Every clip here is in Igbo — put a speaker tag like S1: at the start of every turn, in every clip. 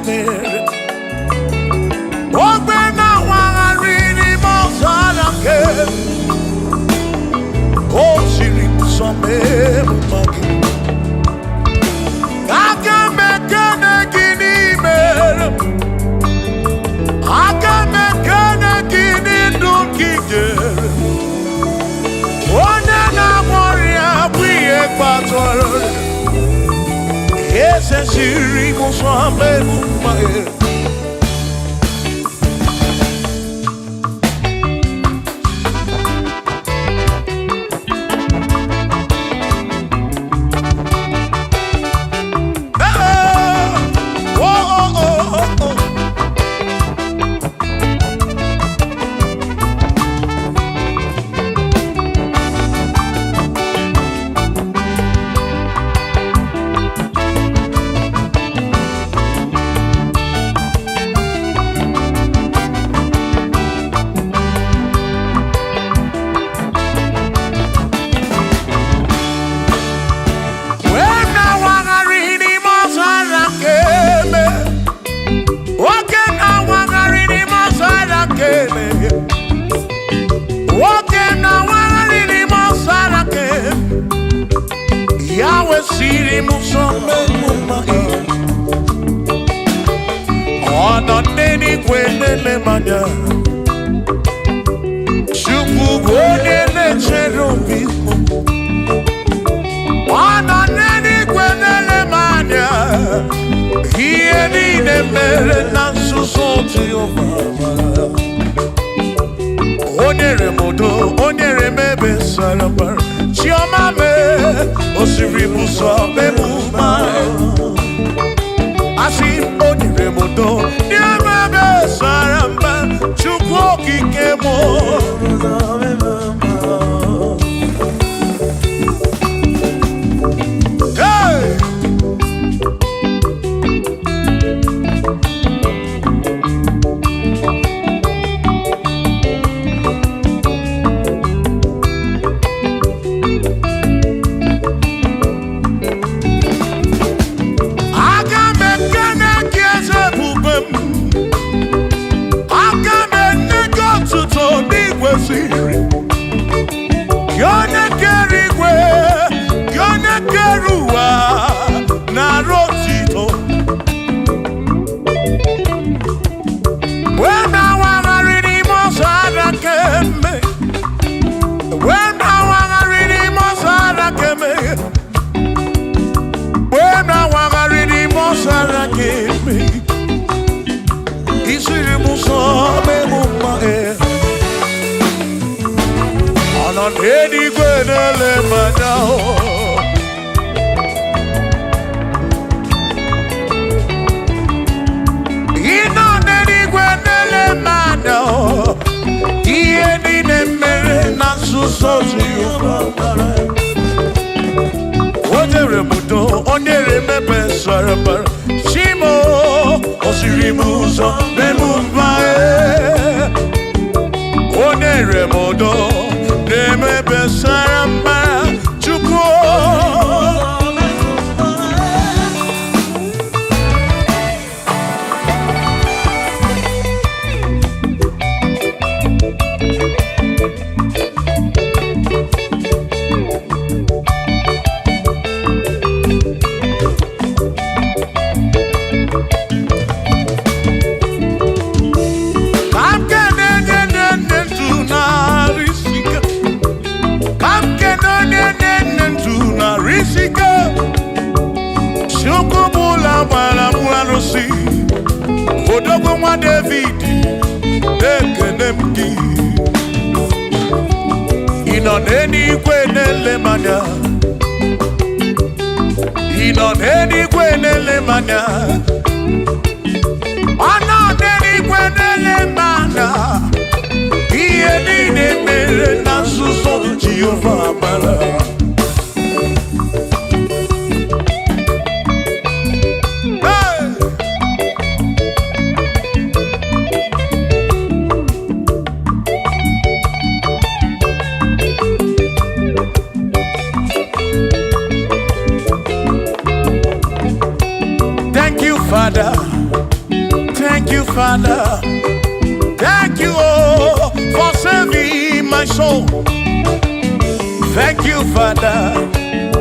S1: mere. Ogbe na-awagharị n'ime ọzara nke o siri m nsọ mee m mma gị. Aga m ekene gị n'imere m. Aga m ekene gị n'ndụ gị nyere. Onye na-agwọ ọrịa bụ ihe kpatara ọrịa. Eze siri m nsọ mee m mma gị. Hey! Oh, oh, oh, oh, oh. Wee na-awagharị n'ime ọzara nke eme. Nwoke na-awagharị n'ime ọzara nke eme. Nwoke na-awagharị n'ime ọzara nke eme. Ya wesịrị m nsọ mee m mma. Ọ nọ n'eluigwe na-ele m anya. Chukwu bụ onye na-echere obi m. Ọ nọ n'eluigwe na-ele m anya. Ihe niile mere na nzuzo Jehova. O nyere m udo, o nyere m ebe sara mbara. Chiọma mee, o siri m ụzọ mee m mma. Asị m, o nyere m udo, nye m ebe sara mbara. Chukwu okike m. Hey! Aga m ekene gị eze ebube m. Aga m enye gị otuto n'igwe siri. Gị onye kere igwe, gị onye kere ụwa, na-arụ otito. Wee na-awagharị n'ime ọzara kemgbe. Wee na-awagharị n'ime ọzara kemgbe. Wee na-awagharị n'ime ọzara kemgbe. Isiri m ụzọ mee m mma e. Ọ nọ n'eluigwe na-ele m anya o. Ị nọ n'eluigwe na-ele m anya o. Ihe niile mere na nzuzo Jehova mara. O nyere m udo, o nyere m ebe sara mbara. Chimo, o siri m ụzọ mee m mma e. O nyere m udo, na-eme ebe sara mbara. Chukwu. Ka m kene onye na-enye ndụ narị isi ike. Ka m kene onye na-enye ndụ narị isi ike. Chukwu bụla gbara m arụsị. Odogwu nwa David, na-ekene m gị. Ị nọ n'eluigwe na-ele m anya. Ị nọ n'eluigwe na-ele m anya. Ọ nọ n'eluigwe na-ele m anya. Ihe niile mere na nzuzo Jehova mara. Hey! Thank you, Father. Thank you, Father. Thank you, oh, for saving my soul. Thank you, Father.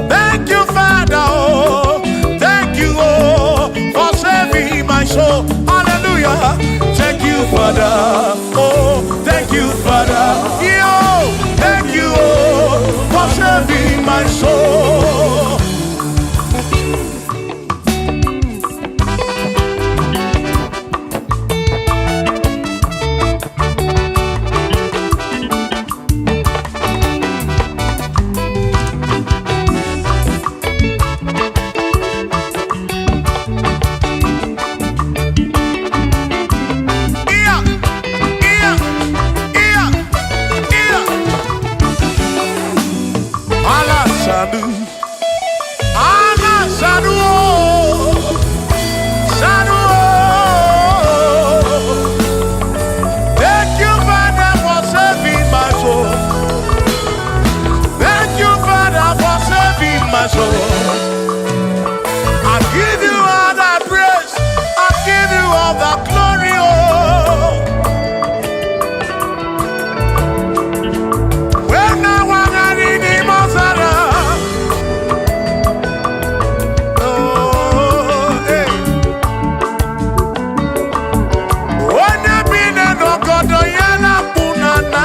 S1: Thank you, Father. Oh, thank you, oh, for saving my soul. Hallelujah. Thank you, Father. Oh, thank you, Father. Yo, thank you, oh, for saving my soul. Yeah, yeah, yeah, yeah. Allah Sadu. Allah Sadu. Oh, Sadu. Oh. Thank you, Father, for saving my soul. Thank you, Father, for saving my soul. I give you all the praise. I give you all the glory. Oh. When I was in the Mozara. Oh, hey. Onye bi n'ọgọdọ ya na-akpụ na nna.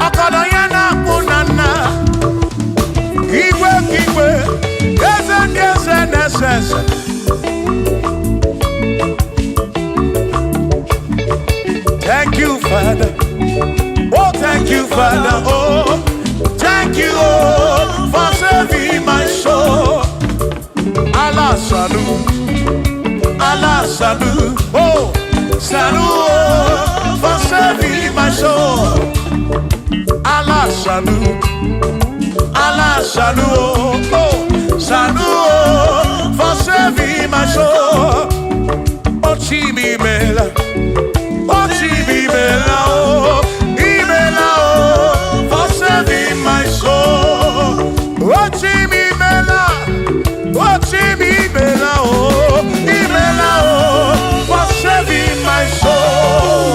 S1: Ọgọdọ ya na-akpụ na nna. Igwe ka igwe, eze ndị eze na-ese ese. Thank you, Father. Oh, thank you, Father. Oh, thank you, oh, for saving my soul. Allah Sanu, Allah Sanu, oh, Sanu, oh, for saving my soul. Allah Sanu, Allah Sanu, oh, oh, Sanu, oh, for saving my soul. Oh, Chimi Mela, oh, Chimi Mela, oh, Imela, oh, for saving my soul. Oh, Chimi Mela, oh, Chimi Mela, oh, Imela, oh, for saving my soul.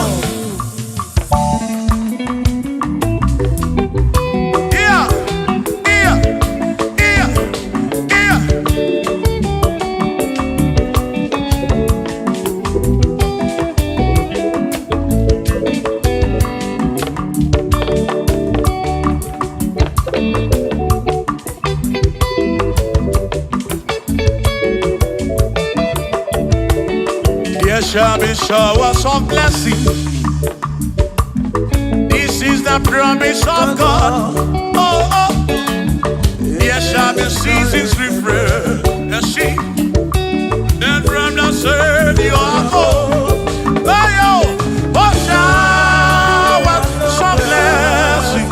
S1: Yeah. There shall be showers of blessing. This is the promise of God. Oh. There shall be seasons refreshing. Then from the Savior, oh, oh, oh, showers of blessing.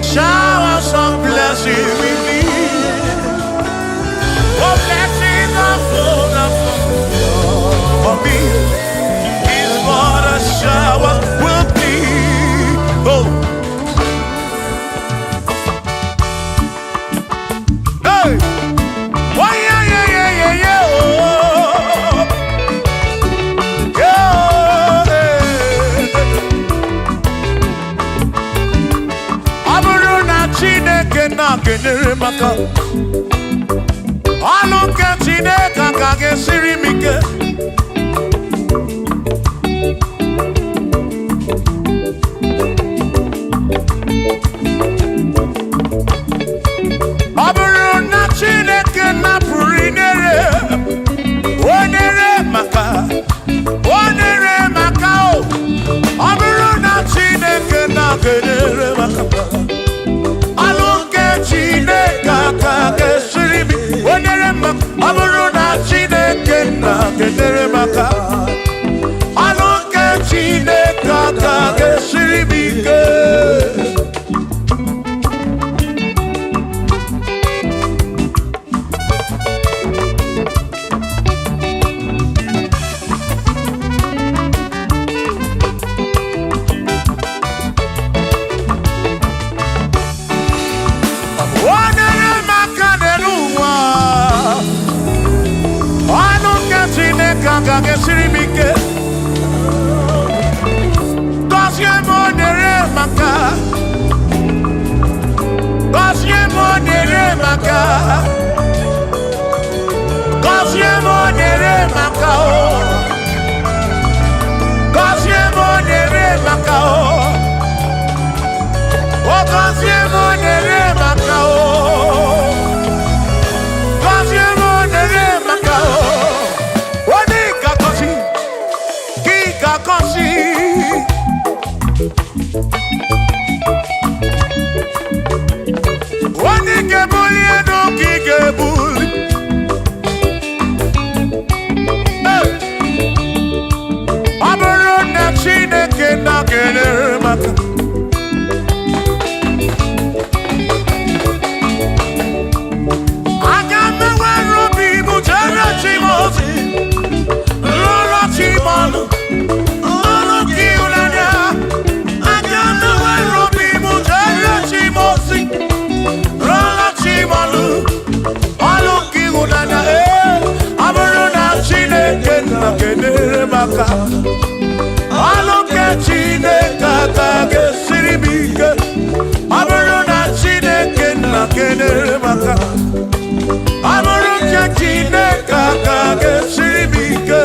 S1: Showers of blessing we need. Oh, blessings are full for me. Is what a shower will be. Oh, hey, why, yeah, oh, yeah, hey. Ọ bụrụ na Chineke na-enyere m aka, ọlụ nke Chineke aka ga-esiri m ike. Ọ bụrụ na Chineke napụrụ inyere, o nyere maka, o nyere maka o. Ọ bụrụ na Chineke na-enyere maka, ọlụ nke Chineke aka ga-esiri m, o nyere maka. Ọ bụrụ na Chineke ike. Gọzie m, ọ na-ere maka. Gọzie m, ọ na-ere maka. Gọzie m, ọ na-ere maka o. Gọzie m, ọ na-ere maka o. O gọzie m, ọ na-ere maka o. Gọzie m, ọ na-ere maka o. Onye ga-agọzi, gị ga-agọzi. Onye ga-ebuli elu ka ị ga-ebuli. Hey! Ọ bụrụ na Chineke na-enyere m aka, aga m enwere obi m jere chi m ozi, rụọrọ chi m ọlụ, ọlụ nke ịhụnanya. Aga m enwere obi m jere chi m ozi, rụọrọ chi m ọlụ, ọlụ nke ịhụnanya. Ee, ọ bụrụ na Chineke na-enyere m aka, ọlụ nke Chineke aka ga-esiri m ike. Ọ bụrụ na Chineke na-enyere m aka, ọ bụrụ nke Chineke aka ga-esiri m ike.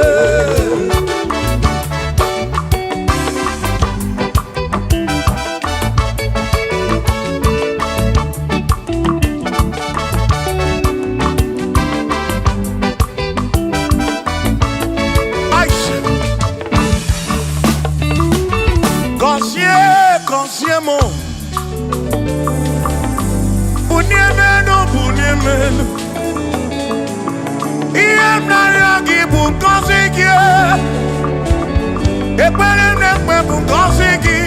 S1: Aisha. Gọzie, gọzie m, bunie m elu, bunie m elu. Ihe m na-arịọ gị bụ ngọzi gị. Ekpere m na-ekpe bụ ngọzi gị.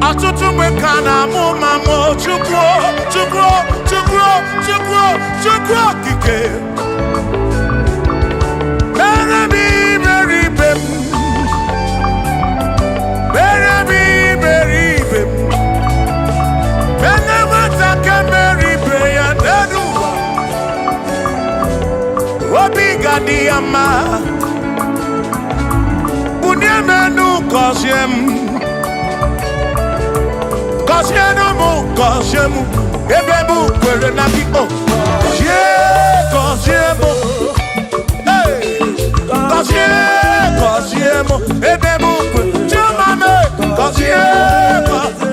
S1: Ọtụtụ mgbe ka na-amụ ma mụ, Chukwu, Chukwu, Chukwu, Chukwu, Chukwu okike, mere m iberibe m, mere m iberibe m, mere nwata ka mere ibe ya n'elu ụwa, obi ga-adị ya mma. Bunie m enu, gọzie m, gọzienụ m, gọzie m, ebe m kwere na gị o. Gọzie, gọzie m. Hey! Gọzie, gọzie m, ebe m kwere chioma m. Gọzie,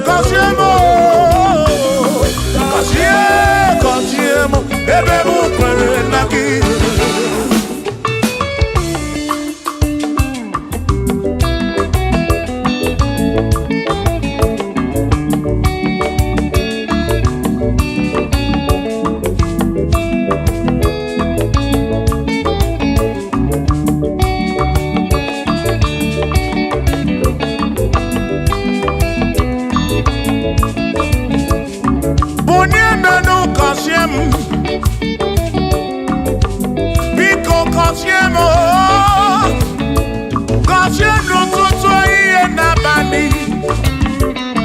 S1: gọzie m o. Gọzie, gọzie m, ebe m kwere na gị. Bunie m enu, gọzie m, biko gọzie m o. Gọzie m n'ụtụtụ, ehihie n'abalị,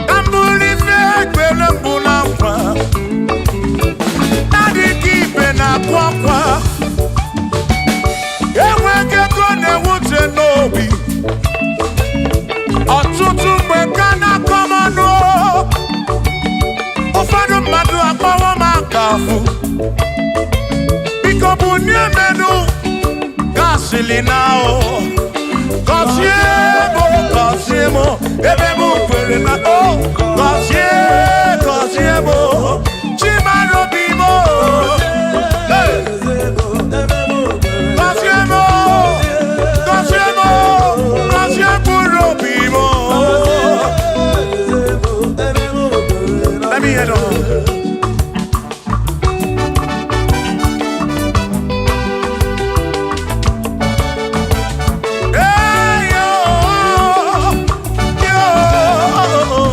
S1: ka m bụrụ ife ekpere mbụ na nkwa na-adịghị ibe na-akụ akwa. Enweghị ego na-ewute n'obi. Ọtụtụ mgbe ka na-akọ m ọnụ, ụfọdụ mmadụ akpọwọ m aka afụ. Biko bunie m enu, gasịlị na o. Gọzie m, gọzie m, ebe m kwere na o. Gọzie, gọzie m, chimarobi m. Hey! Gọzie m, gọzie m, gọzie mkpụrụ obi m. Let me hear them. Hey, yo, yo.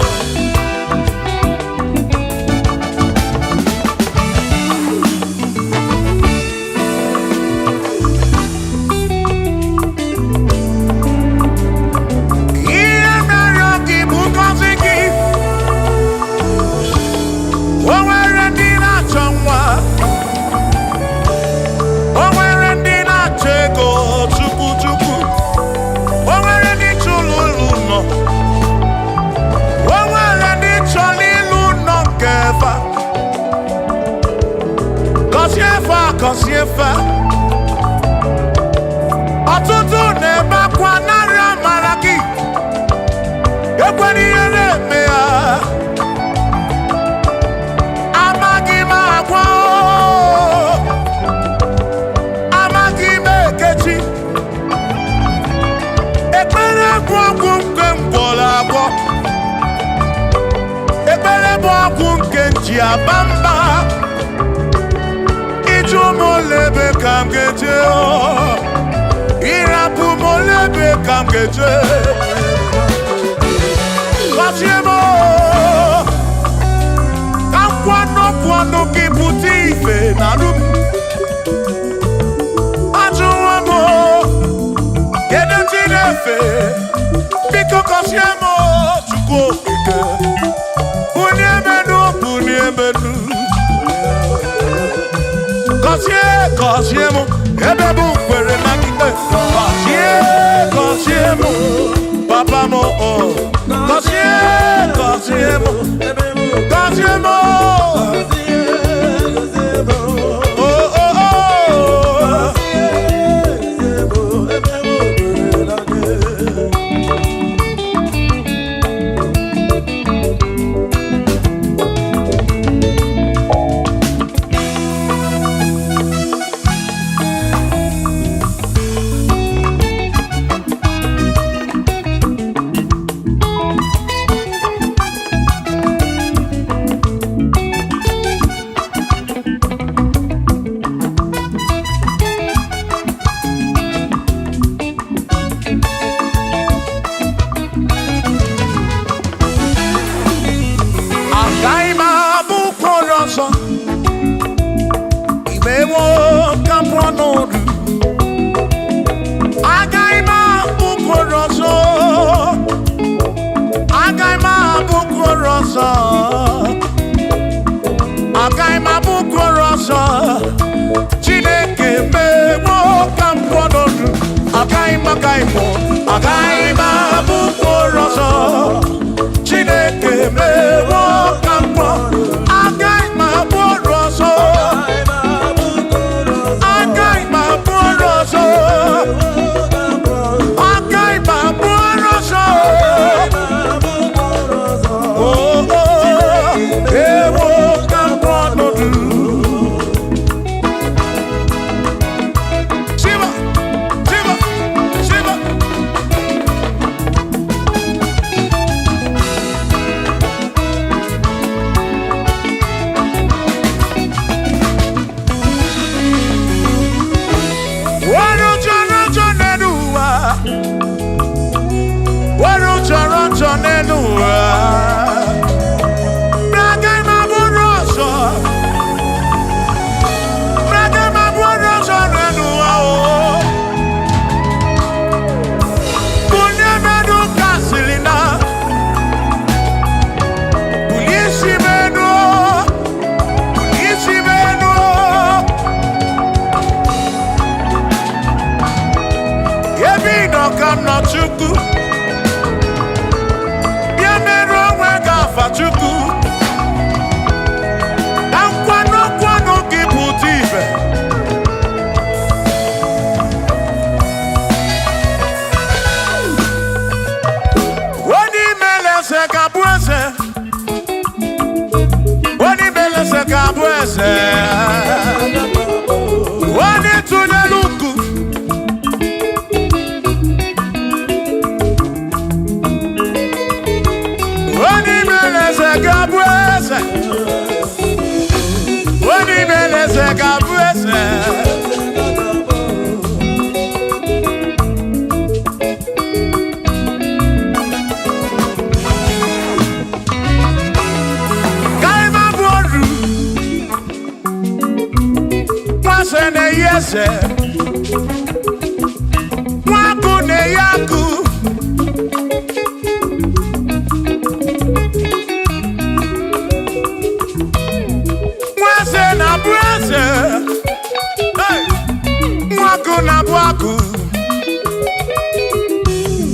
S1: na-efe. Ọtụtụ na-ebe akwa narị amara gị, ekwela ihe na-eme ya. Amaghị m agwa o, amaghị m ekechi. Ekpere bụ ọgwụ nke m gwọrọ agwọ. Ekpere bụ ọgwụ nke m ji aba mba. Ịjụ m ole ebe ka m ga-eje o, ịrapụ m ole ebe ka m ga-eje. Gọzie m o, ka nkwanụ kwanụ gị pụta ife na arụ m. Ajụwo m o, kedu ndị na-efe? Biko gọzie m o, Chukwu okike. Bulie m enu, bulie m enu. Gọzie, gọzie m, ebe m kwere na gị. Gọzie, gọzie m, papa m o. Gọzie, gọzie m, gọzie m o. O, o, o. Agaghị m abụ ụkpụrụ ọzọ. Imewo ka m pụọ n'ọdụ. Agaghị m abụ ụkpụrụ ọzọ. Agaghị m abụ ụkpụrụ ọzọ. Agaghị m abụ ụkpụrụ ọzọ. Chineke mewo ka m pụọ n'ọdụ. Agaghị m, agaghị m, agaghị m abụ ụkpụrụ ọzọ. Chineke mewo ka m pụọ. Agaghị m abụ ọrụ ọzọ. Agaghị m abụ ọrụ ọzọ. Agaghị m abụ ọrụ ọzọ. Oh, oh, ewo ka m pụọ n'ọdụ. Shiva, Shiva, Shiva. Wọ́n jọrọ jọ nínú wa. Wọ́n jọrọ jọ nínú wa. Braga ma bụrụ ọzọ. Braga ma bụrụ ọzọ nínú wa o. Bulie mẹ́nu kasịrị na. Bulie isi mẹ́nu o. Bulie isi mẹ́nu o. Ebe ị nọ ka m nọ Chukwu. Bịa merụ onwe gị afa Chukwu. Ka nkwanụ nkwanụ gị pụta ibe. Onye imele eze ga-abụ eze. Onye imele eze ga-abụ eze. Onye tụnyere uku. Onye imele eze ga-abụ eze. Onye imele eze ga-abụ eze. Ka bụ oru. Nwa na-eyi eze. Nwa agụ na-eyi agụ. Nwa eze na-abụ eze. Hey! Nwa agụ na-abụ agụ.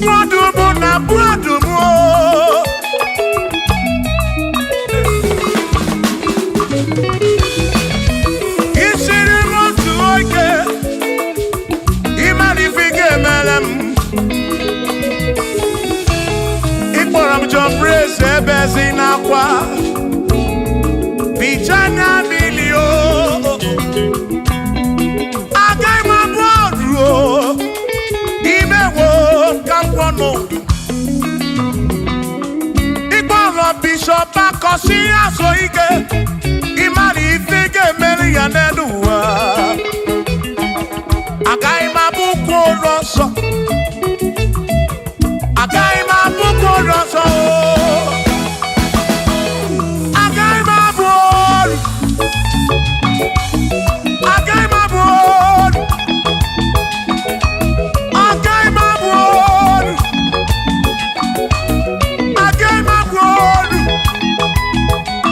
S1: Nwa ọdụm na-abụ ọdụm o. Isiri m otu Ebezi n'akwa, bicha anya mmiri o. Agaghị m abụ ọrụ o, imewo ka m kwọ n'udu. Ịkpọrọ Bishọp Akọsi azụ ike, ịmara ife ị ga-emeri ya n'elu ụwa. Agaghị m abụ ụkwụ ụlọ nsọ. Agaghị m abụ ụkwụ ụlọ nsọ o. Agaghị m abụ ọrụ. Agaghị m abụ ọrụ. Agaghị m abụ ọrụ. Agaghị m abụ ọrụ.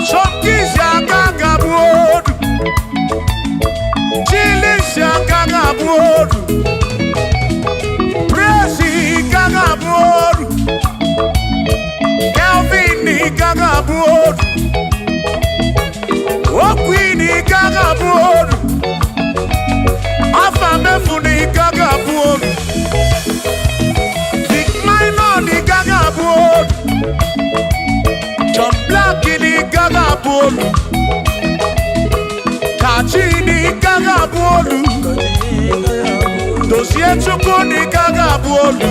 S1: Sọmkisi aka ga-abụ ọrụ. Chilisi aka ga-abụ ọrụ. Presi ka ga-abụ ọrụ. Kelvin ka ga-abụ ọrụ. Okwini ka ga-abụ ọrụ. Afa mefuni ka ga-abụ ọrụ. Dick Minor ka ga-abụ ọrụ. John Black ka ga-abụ ọrụ. Kachi ka ga-abụ ọrụ. Dozie Chukwu ka ga-abụ ọrụ.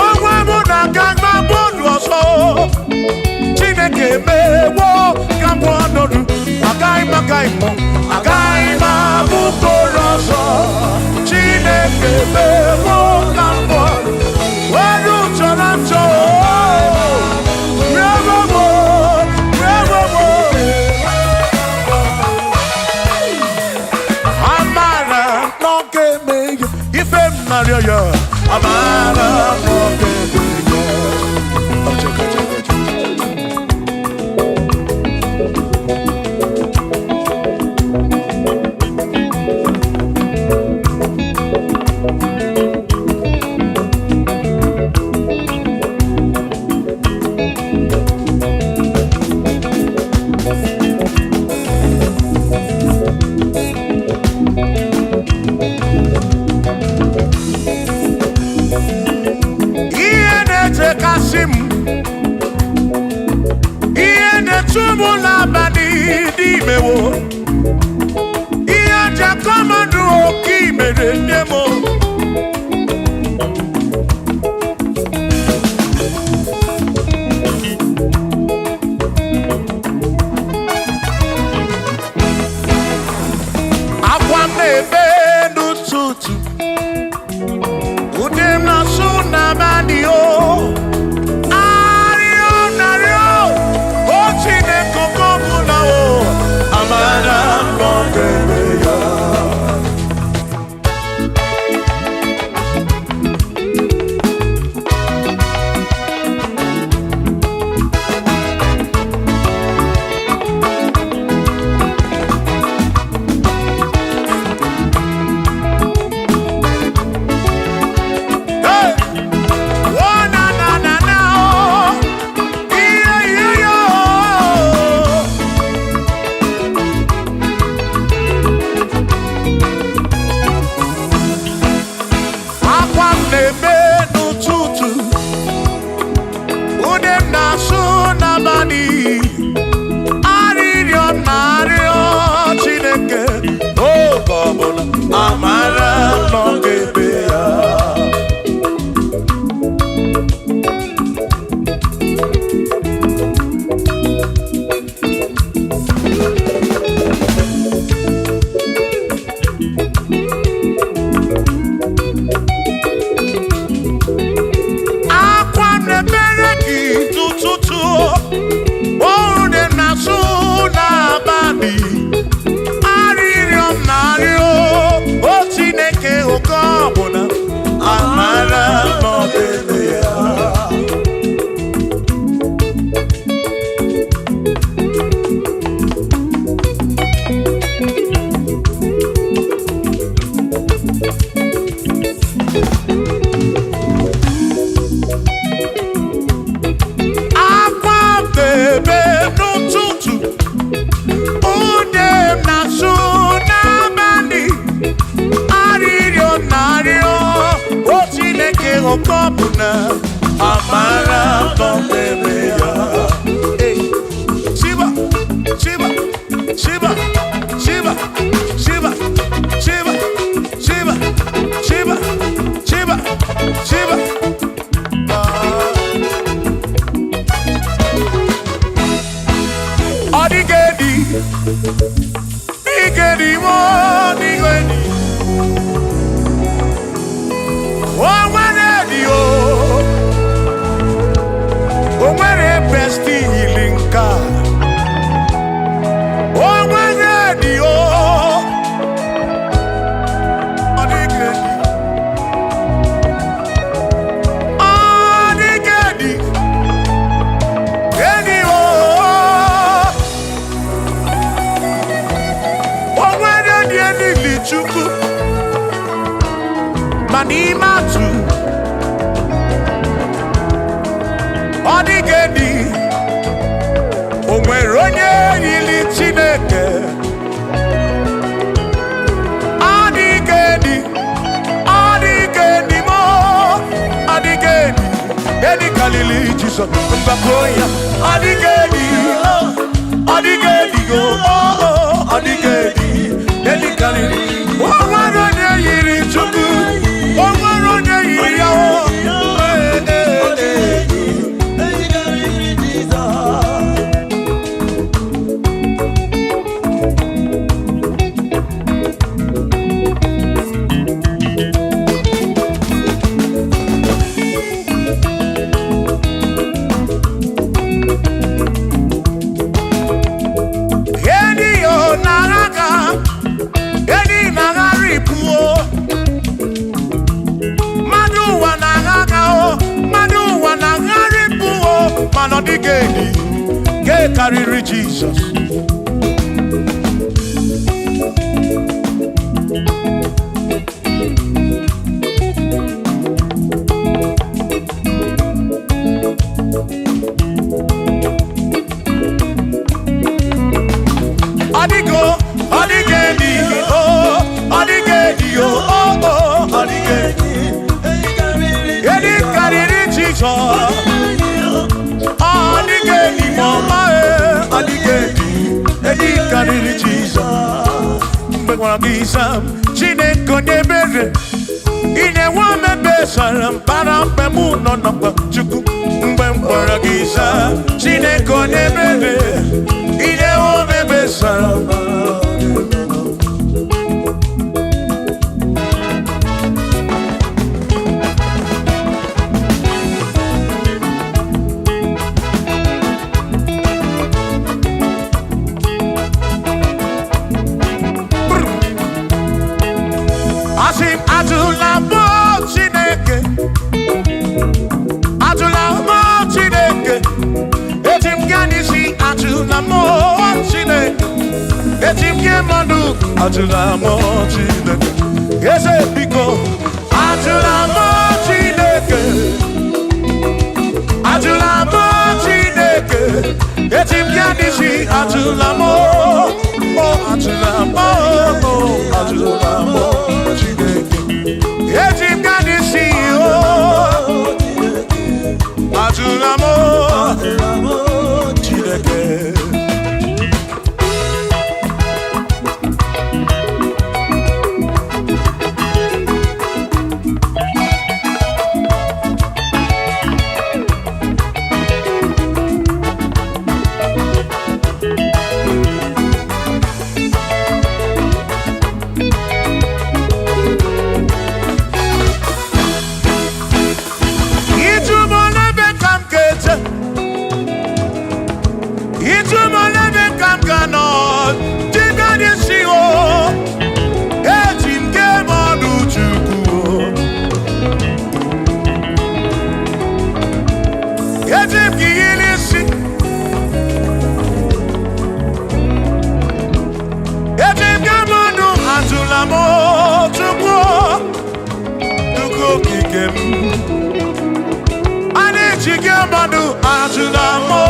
S1: Onwe mụ na aga gba bọọlụ ọzọ. Chineke mewo ka m ọnọdụ. Agaghị m agaghị m agaghị m abụ bọọlụ ọzọ. Chineke mewo ka m ọnọdụ. Were chọrọ nchọ. Rewowo, rewowo. Amara na ọ ga-eme ya ife m narịọ ya. Amara na ọ ga-eme ya. Ọchọ, ọchọ, ọchọ. Ihe na-echekasị m, ihe na-echu m n'abalị dị imewo, ihe njakọmadụ oke imere nne m. Akwa m na-ebe n'ụtụtụ, ụdị m na-asụ n'abalị o. Arịọ narịọ, o Chineke oke ọbụla o, amara m na ọ ga-eme ya. Hey! Oh, na, na, na, na, oh. Yeah, yeah, yeah, oh. Akwa m na-ebe n'ụtụtụ, ude m na-asụ n'abalị, arịrịọ m na-arịọ Chineke n'oge ọbụla, amara m na ọ ga-eme ya. Akwa m na-emere gị tụtụtụ, oru na-asụ n'abalị, arịrịọ m na-arịọ o Chineke oke ọbụla, amara m na ọ ga-eme ya. Akwa m na-ebe n'ụtụtụ, ude m na-asụ n'abalị, arịrịọ m na-arịọ o Chineke oke ọbụla, amara m na ọ mmemme ya. Hey. Shiba, Shiba, Shiba, Shiba, Shiba, Shiba, Shiba, Shiba, Shiba, Shiba. Ọ dịghị edi, dịghị edi, ọ dịghị edi. O nwere edi o, o nwere besti yiri nke a. O nwere edi o, ọ dịghị edi. Ọ dịghị edi, edi o. O nwere edi elili Chukwu, ma n'ime atụ, ọ dịghị edi. O nwere onye yiri Chineke. Ọ dịghị edi, ọ dịghị edi mo, ọ dịghị edi. Edi karịrị Jizọs, mgbakọ ya. Ọ dịghị edi, ọ dịghị edi o, ọ dịghị edi. Edi karịrị. O nwere onye yiri Chukwu, o nwere onye yiri ya o. Ee, ee, ee. Edi yo na-agha, edi na-aghara ibu o. Mmadụ ụwa na-agha o, mmadụ ụwa na-aghara ibu o, mana ọ dịghị edi nke karịrị Jizọs. Ọ dịgo, ọ dịghị edi o, ọ dịghị edi o, o, o, ọ dịghị edi. Edi karịrị Jizọs. Ọ dịghị edi ma ọma e, ọ dịghị edi. Edi karịrị Jizọs. Mgbe gwara gị sam, Chineke onye ebere, ị na-enwe omebe sara mbara mgbe mụ nọ n'ọkpa Chukwu. Mgbe m gwara gị sam, Chineke onye ebere, ị na-enwe omebe sara mbara. Asị m atụla mụ Chineke, atụla mụ Chineke, eji m gaa n'isi atụla mụ Chineke, eji m gị mmadụ atụla mụ Chineke, eze biko atụla mụ Chineke, atụla mụ Chineke, eji m gaa n'isi atụla mụ, o atụla mụ, o atụla mụ Chineke. Eji m gaa n'isi o, atụla mụ Chineke. Ịjụ m n'ebe ka m ga-eje, ịjụ m n'ebe ka m ga-anọ, dịka n'isi o, eji m gee m ọnụ Chukwu o. Eji m gị yiri isi, eji m gee m ọnụ atụla m o, Chukwu o, Chukwu okike m. A na-eji gị mmadụ atụla m o,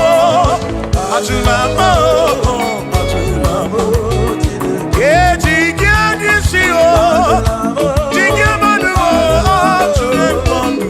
S1: atụla m o, atụla m o. Eji gị n'isi o, ji gị mmadụ o, atụla m ọnụ.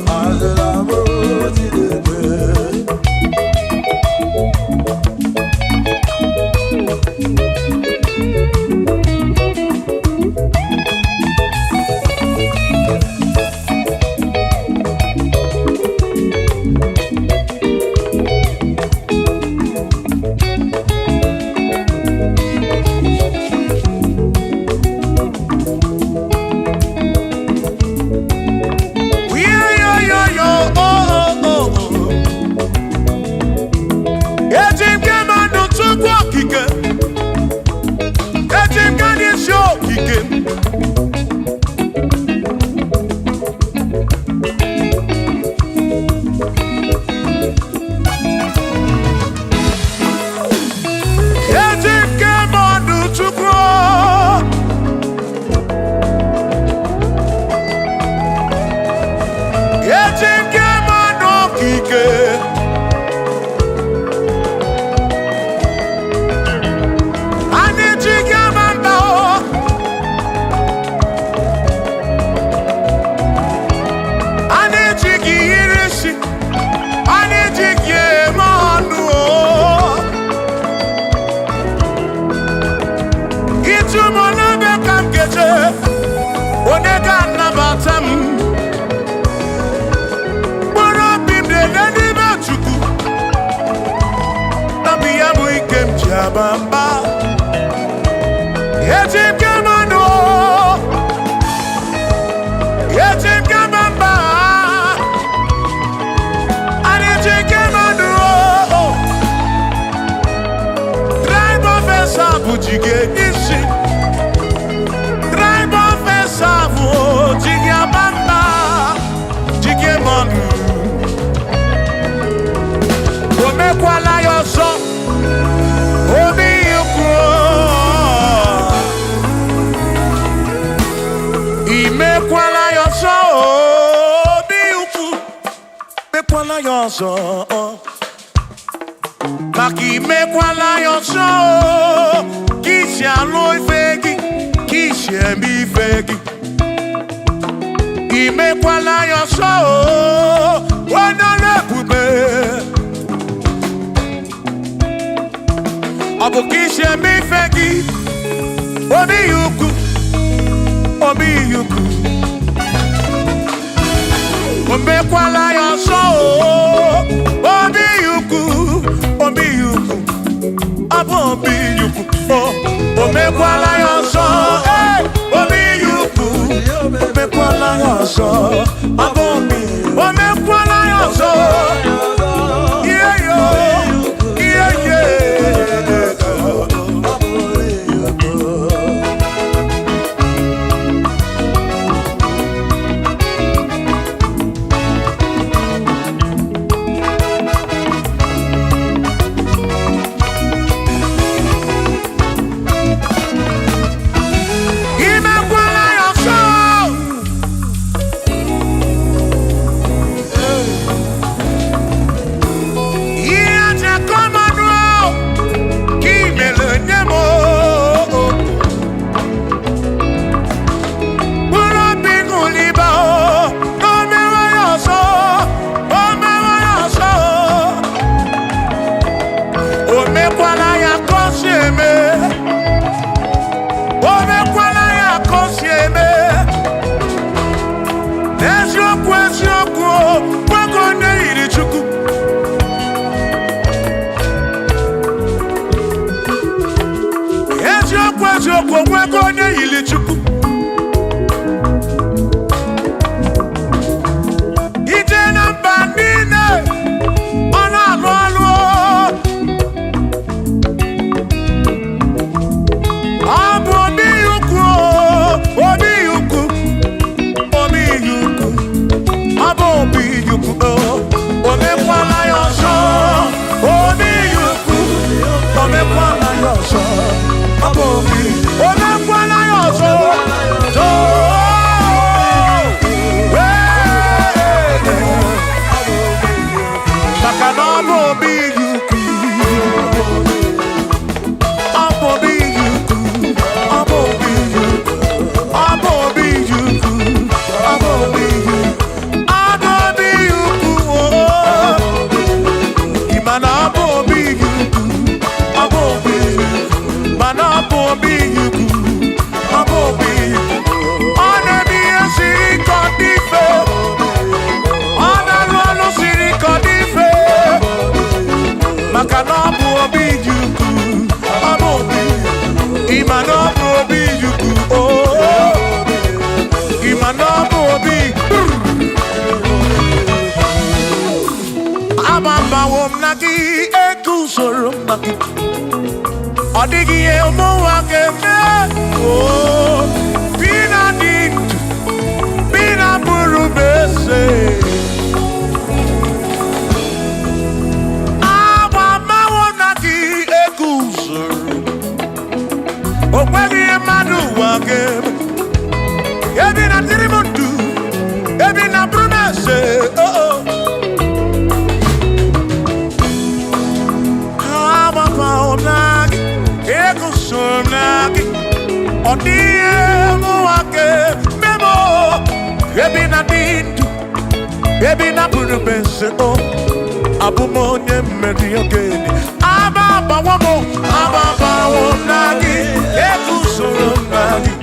S1: aba mba. Eji m gị mmanụ, eji m gị aba mba. Anyị ji gị mmanụ. Tribe of Esau ji gị isi. Tribe of Esau ji gị aba mba, ji gị mmanụ. O mekwala ya ọzọ, obi ukwu. Imekwala ya ọzọ, obi ukwu. Mekwala ya ọzọ, maka imekwala ya ọzọ, ka isi alụ ife gị, ka isi eme ife gị. Imekwala ya ọzọ, onye ọrụ ebube. Ọ bụ ka isi eme ife gị, obi ukwu, obi ukwu. O mekwala ya ọzọ, obi ukwu, obi ukwu. Ọ bụ obi ukwu. O mekwala ya ọzọ, ee, obi ukwu. O mekwala ya ọzọ, ọ bụ obi. O mekwala ya ọzọ. Ihe yo, ihe ye. Imekwala ya ọzọ. Ihe aja kọmanụ ka imere nye m o. Mkpụrụ obi ṅụliba o, o mewe ya ọzọ, o mewe ya ọzọ. O mekwala ya ka o si eme. O mekwala ya ka o si eme. N'eziokwu, eziokwu, o nwoke onye yiri Chukwu. Eziokwu, eziokwu, onwego onye yiri Chukwu. Ije na mba niile, ọ na-alụ ọlụ. Ọ bụ obi ukwu, obi ukwu, obi ukwu. Ọ bụ obi ukwu. O mekwala ya ọzọ, obi ukwu. O mekwala ya ọzọ, ọ bụ obi. O mekwala ya ọzọ. Too. Ee. Maka na ọ bụ obi ukwu. Ọ bụ obi ukwu. Ọ bụ obi ukwu. Ọ bụ obi ukwu. Ọ bụ obi ukwu. Ọ bụ obi ukwu. Ị ma na ọ bụ obi ukwu. Ọ bụ obi ukwu. Mana ọ bụ obi ukwu. Ọ bụ obi ukwu. Ọ na-eme ihe siri ike ọ dị mfe. Ọ na-alụ ọlụ siri ike ọ dị mfe. Maka na ọ bụ obi ukwu. Ọ bụ obi. Ị ma na ọ bụ obi ukwu. Oh. Ị ma na ọ bụ obi. Agbabawo m na gị, eguzoro m na gị. Ọ dịghị ihe ụmụnwa ga-eme. Oo, bi na dị ndụ, bi na bụrụ m eze. Agbabawo m na gị, eguzoro. O nweghị ihe mmadụ ụwa ga-eme. Ebi na dịrị m ndụ, ebi na bụrụ m eze. Oh, oh. Agbabawo m na gị, eguzoro m na gị. Ọ dịghị ihe mụnwa ga-eme m o. Ebi na dị ndụ, ebi na bụrụ m eze o. Abụ m onye mmeri ogene. Agbabawo m, agbabawo m na gị, eguzoro m na gị.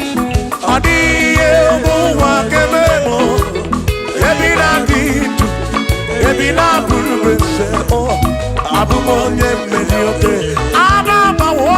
S1: Ọ dịghị ihe mụnwa ga-eme m o. Ebi na dị ndụ, ebi na bụrụ m eze o. Abụ m onye mmeri oge. Agbabawo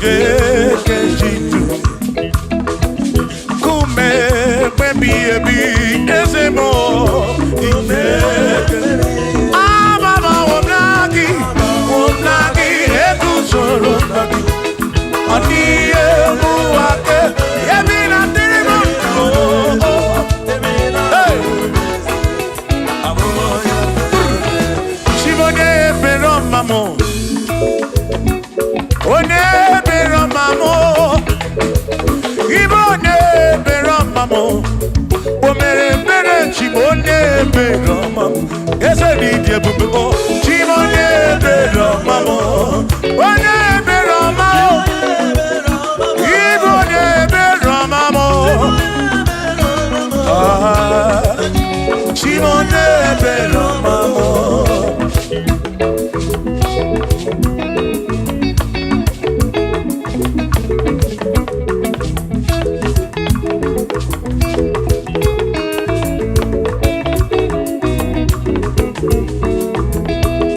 S1: Kejitu kume ebi ebi eze mo ike amama omnagi omnagi eguzoro nagi ani emuwake ebi na dirimu. Hey! Chibonye ebere ọma mụ, onye ebere ọma mụ, ibe onye ebere ọma mụ, o mere ebere chibo onye ebere ọma mụ, eze dị ịdị ebube o, chibo onye ebere ọma mụ, onye ebere ọma mụ, ibe onye ebere ọma mụ, ah, chibo onye ebere ọma mụ.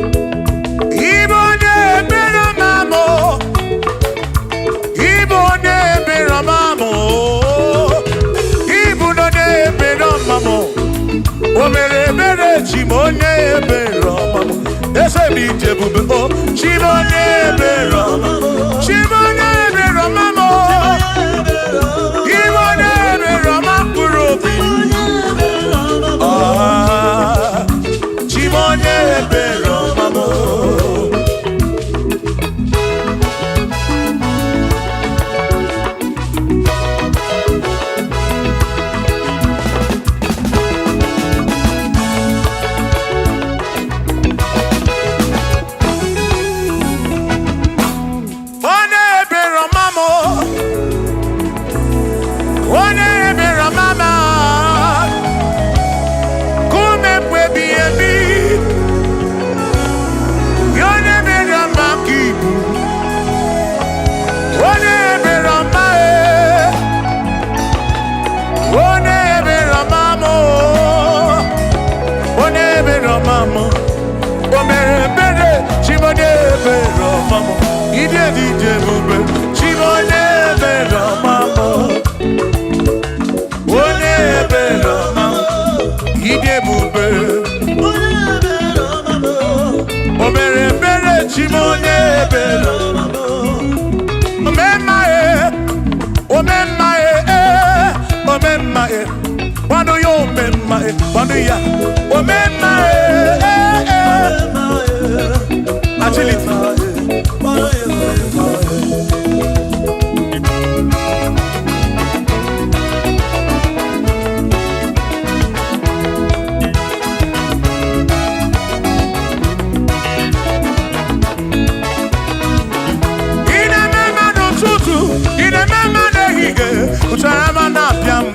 S1: Ibo onye ebere ọma mụ, ibo onye ebere ọma mụ, ibu onye ebere ọma mụ, o mere ebere chi m onye ebere ọma mụ, eze m ije ebube o, chi m onye ebere ọma mụ, chi m onye ebere ọma mụ, ibo onye ebere ọma mkpụrụ obi, ah, chi m onye ebere ọma mụ. Onye ebere ọma mụ, onye ebere ọma m, kume mgbe ebighị ebi, ya onye ebere ọma ka ibu, onye ebere ọma e, onye ebere ọma mụ, onye ebere ọma mụ, o mere ebere chi m onye ebere ọma mụ, ịdị dị dị ebube chi m onye ebere ọma mụ. Onye ebere ọma, ịdị ebube, o mere ebere chi m onye ebere. Omemma e, omemma e, e, omemma e, kwado ya omemma e, kwado ya, omemma e, e, e. Agility. Ị na-eme mma n'ụtụtụ, ị na-eme mma n'ehihie, ụtara ma na-apịa m.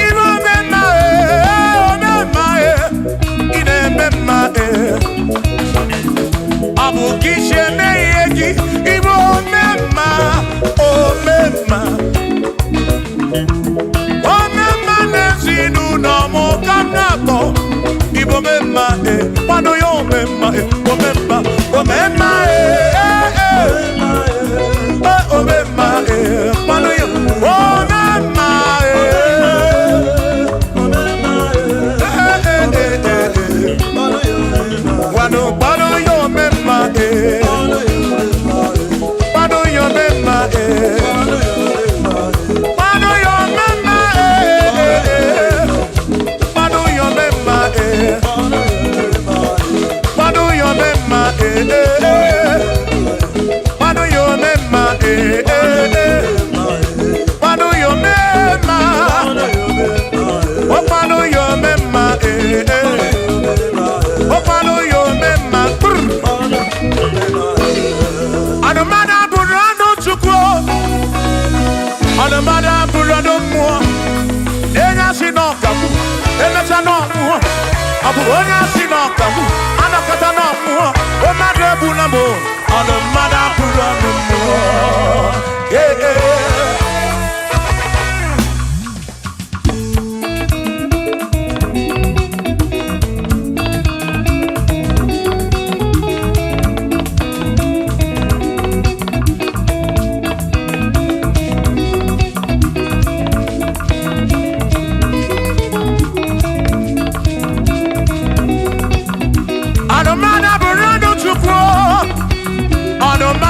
S1: Ị bụ omemma e, omemma e, ị na-eme mma e. Ọ bụ ka isi eme ihe gị, ị bụ omemma, omemma. Omemma n'ezinụlọ m ka m na-akpọ. Ị bụ omemma e, kwado ya omemma e, omemma, omemma e, e, e. Omemma e, kwado ya omemma e. Eh, eh, eh, eh, eh. Kwado, kwado ya omemma e. Kwado ya omemma e. Kwado ya omemma e, eh, eh. Kwado ya omemma e. Kwado ya omemma e, eh, eh. Kwado ya omemma e, eh, eh. Kwado ya omemma. O kwado ya omemma e, eh. O kwado ya omemma. Brr. Anụmanụ abụrụ anụ Chukwu. Anụmanụ abụrụ anụ mmụọ. Enye asị na ọkagbu, emecha na ọmụọ. Ọ bụ onye asị na ọkagbu, anọkọta na ọmụọ. O mmadụ egbula m o. Anụmanụ abụrụ anụ mmụọ. Ee, ee.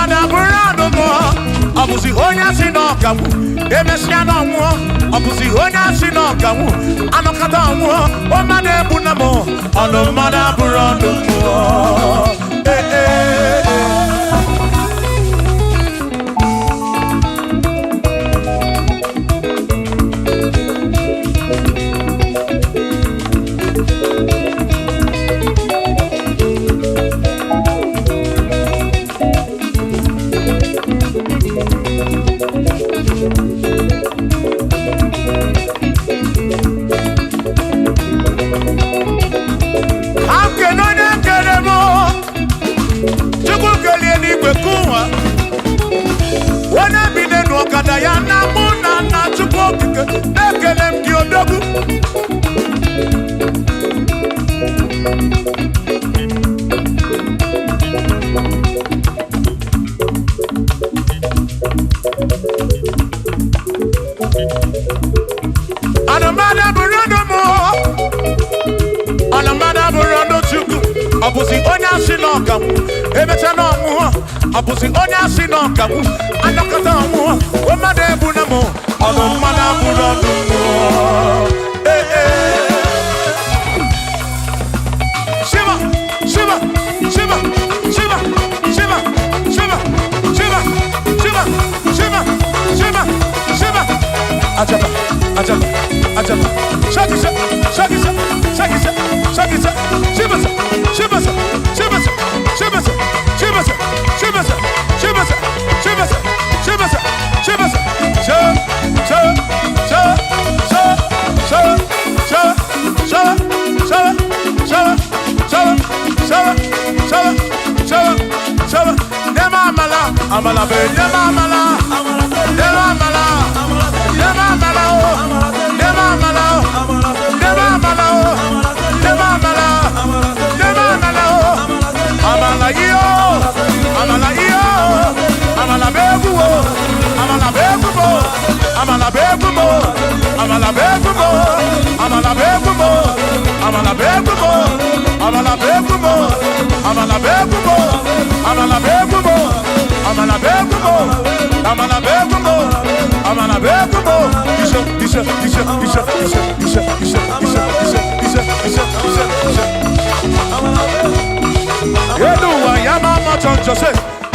S1: mmadụ abụrụ ọnụ mmụọ. Ọ bụzi onye asị na ọkanwụ emesịa na ọnwụọ. Ọ bụzi onye asị na ọkanwụ anọkọta ọnwụọ. Ọ mmadụ egbu na m, ọnụ mmadụ abụrụ ọnụ mmụọ. Ee, ee, ee. Ka m kene onye kere m. Chukwu kelie n'igwe kụwa, onye bi n'elu ọkada ya na mụ na nna. Chukwu okike, na-ekele m gị, odogwu. Anụmanụ bụrụ ọnụ mụ, ọnụmmadụ abụrụ ọnụ Chukwu. Ọ bụzi onye asị na ọkanwụ emecha na ọnwụọ. Ọ bụzi onye asị na ọkanwụ anọkọta ọnwụọ. Mmadụ egbu na mụ, ọnụ mmadụ abụrụ ọnụ mmụọ. Ee, ee. Shiva, shiva, shiva, shiva, shiva, shiva, shiva, shiva, shiva, shiva, shiva. Ajaba, ajaba, ajaba. Shakisa, shakisa, shakisa, shakisa. Shibasa, shibasa, shibasa, shibasa, shibasa, shibasa, shibasa, shibasa, shibasa, shibasa. Sha, sha, sha, sha, sha, sha, sha, sha, sha, sha, sha, sha, sha, sha. Nema amala, amala be, nema amala, nema amala, nema amala o, nema amala o, nema amala o, nema amala, nema amala o, amala iyo, amala iyo, amala be egwu o, amala be egwu mo, amala be egwu mo, amala be egwu mo, amala be egwu mo, amala be egwu mo, amala be egwu mo, amala be egwu mo, amala be egwu mo, amala be egwu mo, amala be egwu mo, amala be egwu mo. Ise, ise, ise, ise, ise, ise, ise, ise, ise, ise, ise, ise, ise. Elu ụwa ya ma ama chọnchọ se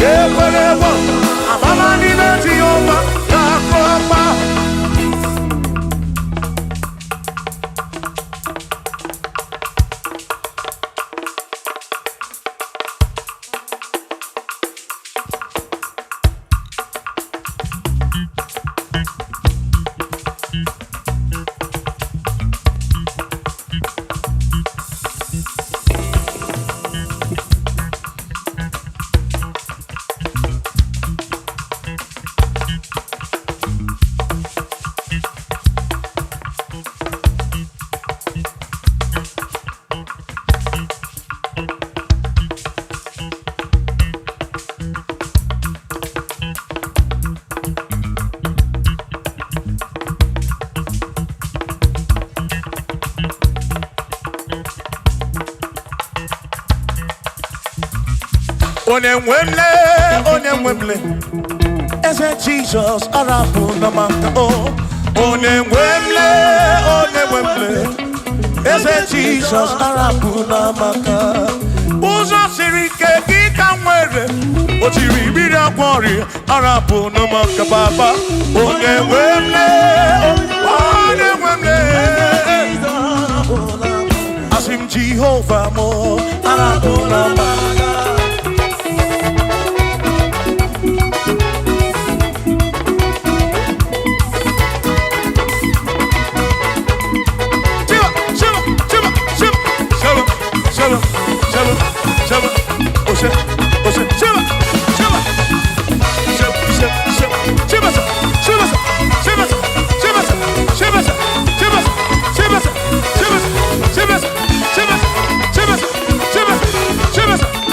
S1: ekwere egwu amama n'ime Jehova ga-akụ ọkpa. Onye nwe m lee, onye nwe m lee, eze Jizọs arapụ na maka o. Onye nwe m lee, onye nwe m lee, eze Jizọs arapụ na maka. Ụzọ siri ike gị ka m nwere, o tiri mmiri agwọ ọrịa, arapụ na maka baba. Onye nwe m lee, onye nwe m lee, asị m Jehova mụ arapụ na maka. Shiva, shiva, shiva, shiva, shiva, shiva, shiva, shiva, Ose, ose, shiva, shiva, shiva, shiva, shiva, shiva, shiva, shiva, shiva, shiva, shiva, shiva, shiva, shiva, shiva, shiva, shiva, shiva, shiva.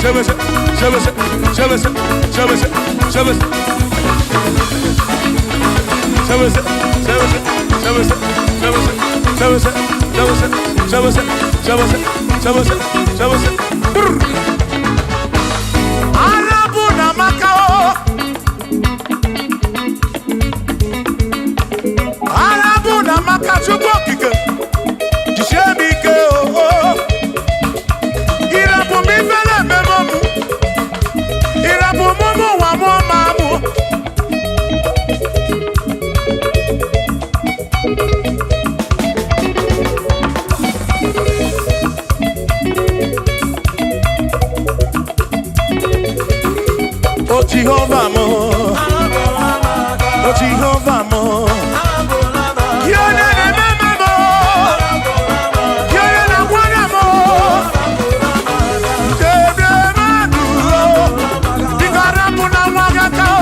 S1: Sebese, sebese, sebese, sebese, sebese. Sebese, sebese, sebese, sebese, sebese, sebese, sebese, sebese, sebese, sebese. Brr. Arabu na Macao. Arabu na Macao, Chukwu okike. Jisie m ike o. Ịrapụ m ifele ememe mụ. Ịrapụ m ụmụ ụwa mụọ ma mụ. O Jehovah mo, o Jehovah mo. Gị onye na-eme mo, gị onye na-agwara mo. Debe mmadụ o, biko rapụ na nwa gị aka o,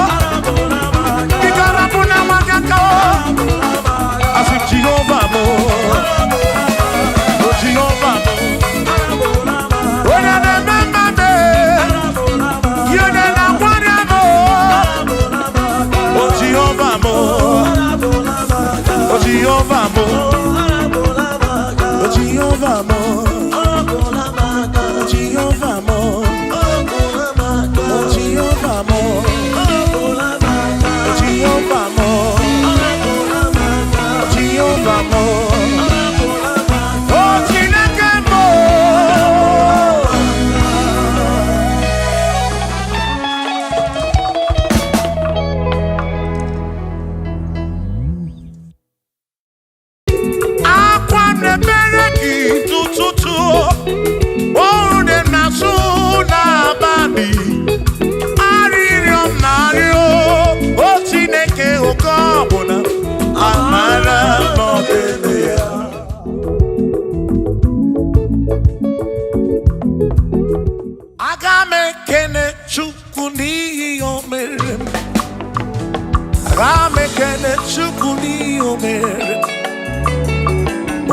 S1: biko rapụ na nwa gị aka o. Asị m Jehovah mo, o Jehovah mo. Onye na-eme mma mee, gị onye na-agwara mo. O Jehovah mo, o Jehovah mo, o Jehovah mo, o Jehovah mo, o Jehovah mo, o Jehovah mo, o Jehovah mo, o Chineke mo. Akwa na-ebere gị tụtụtụ, ọrụ dị m na-asụ n'abalị, arịrịọ m na-arịọ, o Chineke, oke ọbụla amara n'ọdịdị ya. Aga m ekene Chukwu n'ihi o mere m. Aga m ekene Chukwu n'ihi o mere m.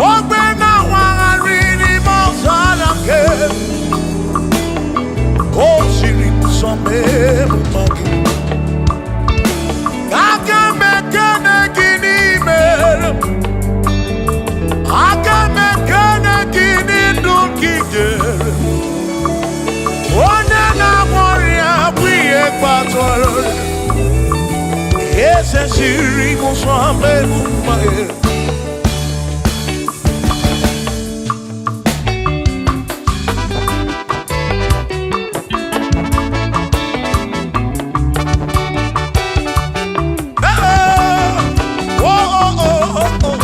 S1: Ogbe na-awagharị n'ime ọzara nke o siri m nsọ mee m mma gị. Aga m ekene gị n'ime m. Aga m ekene gị n'ndụ nke i nyere m. Onye na-agwọ ọrịa bụ ihe kpatara ọrịa. Eze siri m nsọ mee m mma gị. Oh, oh, oh, oh, oh.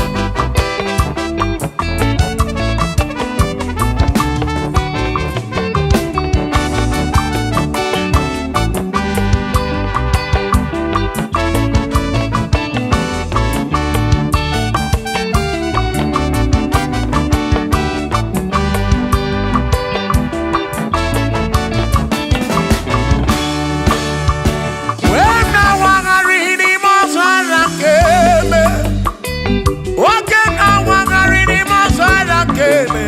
S1: Wee na-awagharị n'ime ọzara nke eme. Nwoke na-awagharị n'ime ọzara nke eme.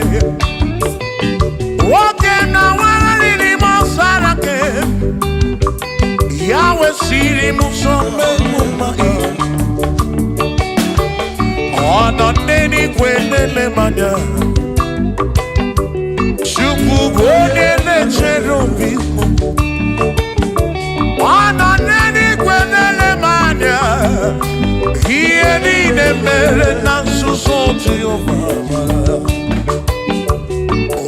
S1: Nwoke na-awagharị n'ime ọzara nke eme. Ya wesiri m nsọ mee m mma. Ọ nọ n'eluigwe na-ele m anya. Chukwu bụ onye na-echere obi m. Ọ nọ n'eluigwe na-ele m anya. Ihe niile mere na nzuzo Jehova mara.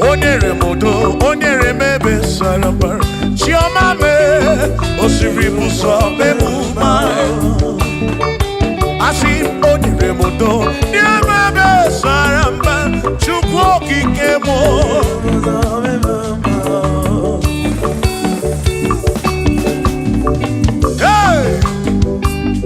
S1: O nyere m udo, o nyere m ebe sara mbara. Chiọma mee, o siri m ụzọ mee m mma. Asị m, o nyere m udo, nye m ebe sara mbara. Chukwu okike m. Hey!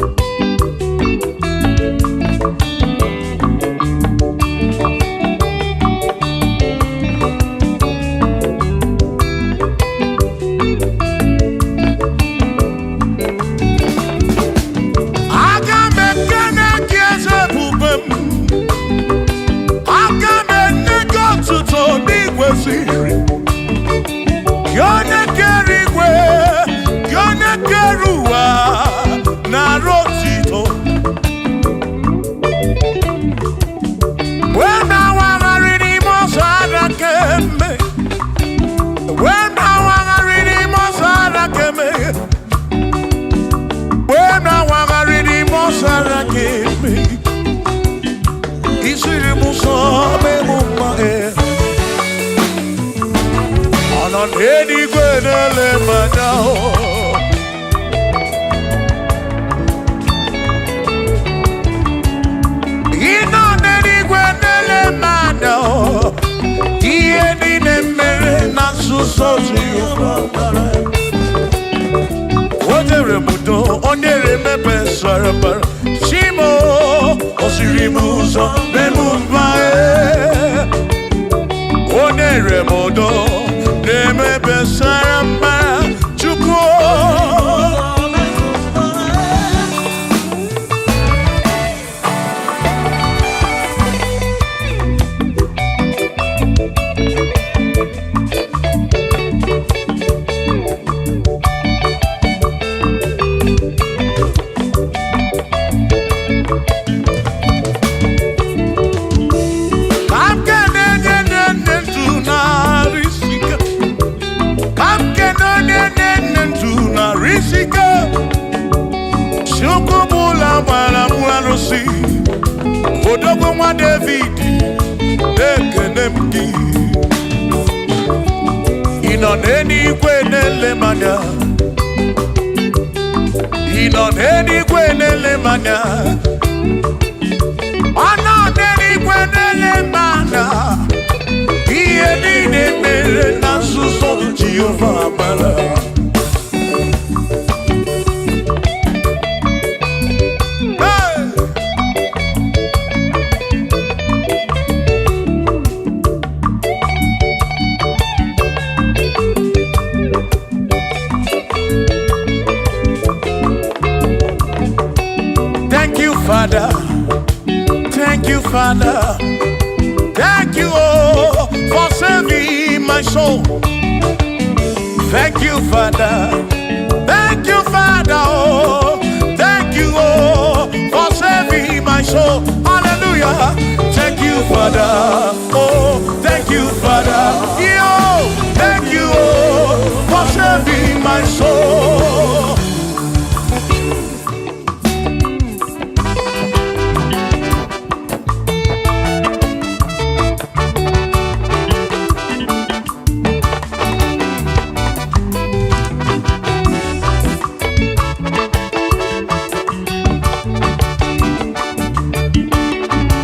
S1: Aga m ekene gị, eze ebube m. Aga m enye gị otuto n'igwe siri. Gị. Gị onye kere igwe, gị onye kere ụwa, na-arụ otito. Wee na-awagharị n'ime ọzọ ara keme. Wee na-awagharị n'ime ọzọ ara keme. Wee na-awagharị n'ime ọzọ ara keme. Isiri m ụzọ mee m mma e. Ọ nọ n'eluigwe na-ele m anya o. Ị nọ n'eluigwe na-ele m anya o. Ihe niile mere na nzuzo Jehova mara. O nyere m udo, o nyere m ebe sara mbara. Chimo, o siri m ụzọ mee m mma e. O nyere m udo, na-eme ebe sara mbara. Chukwu o. Ka m kene onye na-enye ndụ narị isi ike. Ka m kene onye na-enye ndụ narị isi ike. Chukwu bụ ụlọ gbara m arụsị. Odogwu nwa David, na-ekene m gị. Ị nọ n'eluigwe na-ele m anya. Ị nọ n'eluigwe na-ele m anya. Ọ nọ n'eluigwe na-ele m anya. Ihe niile mere na nzuzo Jehova mara. Hey! Thank you, Father. Thank you, Father. Thank you, oh, for saving my soul. Thank you, Father. Thank you, Father. Oh, thank you, oh, for saving my soul. Hallelujah. Thank you, Father. Oh, thank you, Father. Yo, thank you, oh, for saving my soul.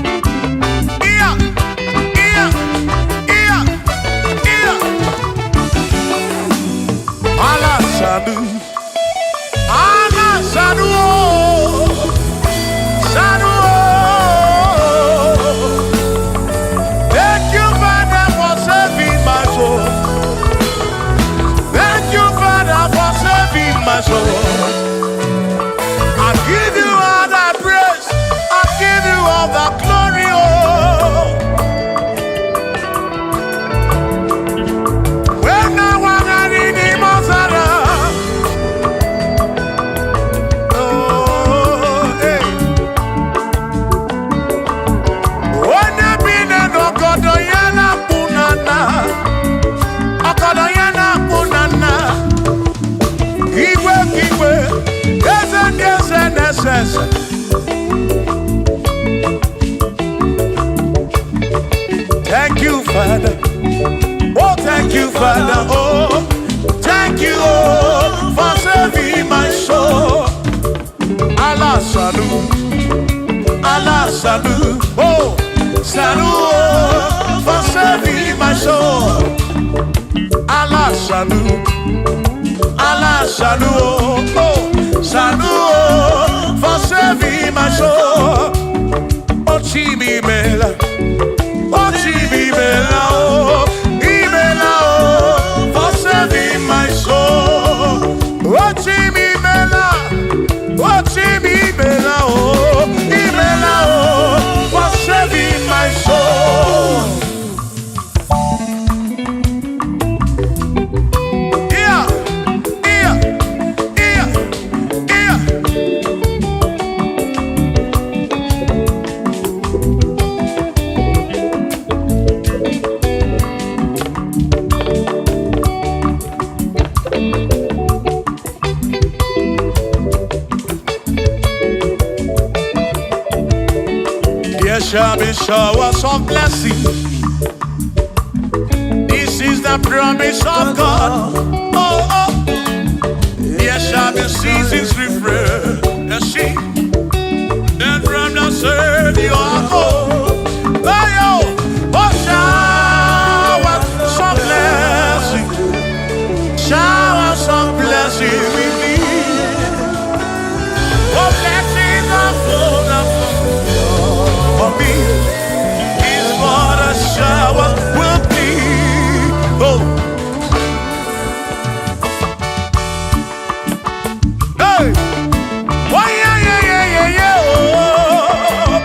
S1: Yeah, yeah, yeah, yeah. Allah Sadu. Allah Sadu. Oh, Sadu. Oh. Thank you, Father, for saving my soul. Thank you, Father, for saving my soul. I give you all the praise. I give you all the glory. Oh. When I was in the Mozara. Oh, hey. Onye bi n'ọgọdọ ya na-akpụ na nna. Ọgọdọ ya na-akpụ na nna. Igwe ka igwe, eze ndị eze na-ese ese. Thank you, Father. Oh, thank you, Father. Oh, thank you, oh, for saving my soul. Allah Sanu, Allah Sanu, oh, Sanu, oh, for saving my soul. Allah Sanu, Allah Sanu, oh, oh, Sanu, oh, for saving my soul. Oh, Chimi Mela, oh, Chimi Mela, oh, Imela, oh, for saving my soul. Oh, Chimi Mela, oh, Chimi Mela, oh, Imela, oh, for saving my soul. There shall be showers of blessing. This is the promise of God. Oh, oh. There shall be seasons refreshed. Then from the Savior, oh, oh, oh, showers of blessing, showers of blessing we need. Oh, blessings are full for me. Is what a shower will be. Oh, hey, why, yeah, yeah, yeah, yeah, yeah, oh,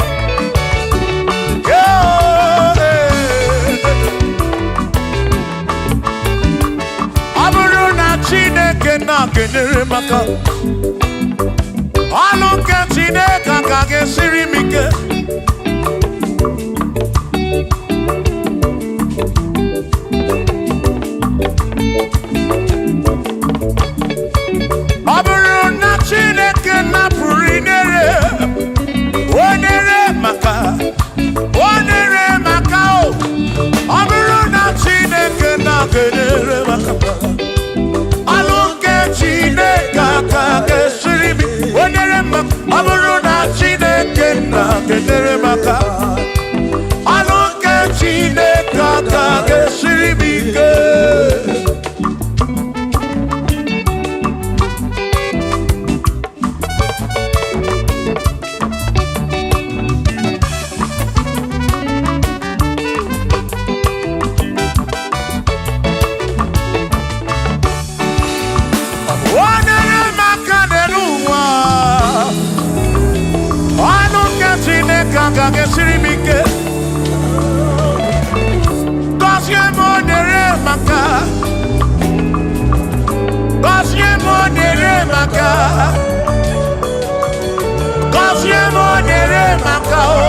S1: yeah, hey. Ọ bụrụ na Chineke na-kenyere m aka, ọlụ nke Chineke ka ga-esiri m ike. Ọ bụrụ na Chineke napụrụ inyere onyere maka onyere maka o, ọ bụrụ na Chineke na-kenyere maka, ọlụ nke Chineke aka ga-esiri m onyere maka. Ọ bụrụ na Chineke na-kenyere maka, ọlụ nke Chineke aka ga-esiri m ike. Onyere m aka n'elu ụwa, ọnụ nke Chineke agaghị esiri m ike. Gọzie m, onyere m aka. Gọzie m, onyere m aka. Gọzie m, onyere m aka o.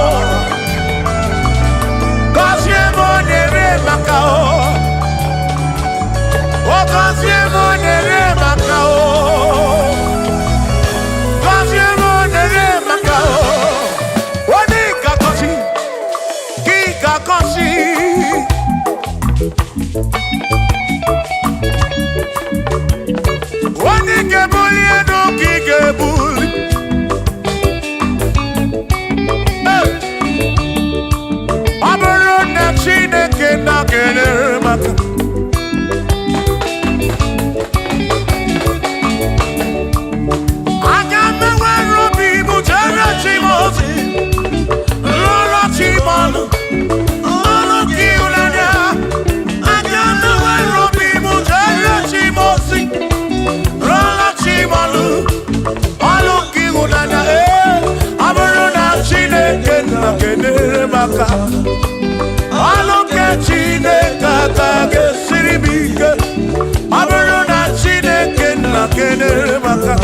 S1: Gọzie m, onyere m aka o. O gọzie m, onyere m aka o. Gọzie m, onyere m aka o. Onye ga-agọzi, gị ga-agọzi. Onye ga-ebuli elu ka ị ga-ebuli. Hey! Ọ bụrụ na Chineke na-enyere m aka, aga m enwere obi m jere chi m ozi, lụrụ chi m ọlụ, ọlụ gị ịhụnanya. Aga m enwere obi m jere chi m ozi, lụrụ chi m ọlụ, ọlụ gị ịhụnanya. Ee, ọ bụrụ na Chineke na-enyere m aka, ọlụ nke Chineke aka ga-esiri m ike. Ọ bụrụ na Chineke na-enyere m aka,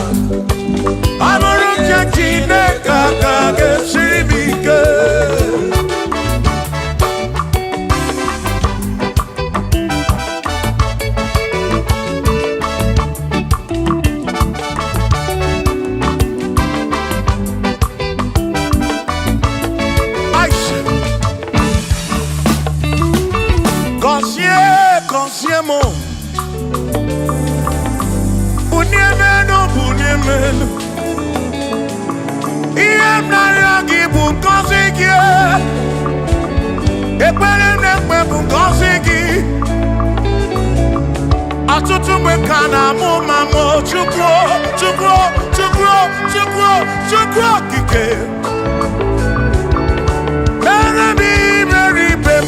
S1: ọ bụrụ nke Chineke aka ga-esiri m ike. Aisha. Gọzie, gọzie m, bunie m elu, bunie m elu. Ihe m na-arịọ gị bụ ngọzi gị. Ekpere m na-ekpe bụ ngọzi gị. Ọtụtụ mgbe ka na-amụ ma mụ, Chukwu, Chukwu, Chukwu, Chukwu, Chukwu okike, mere m iberibe m,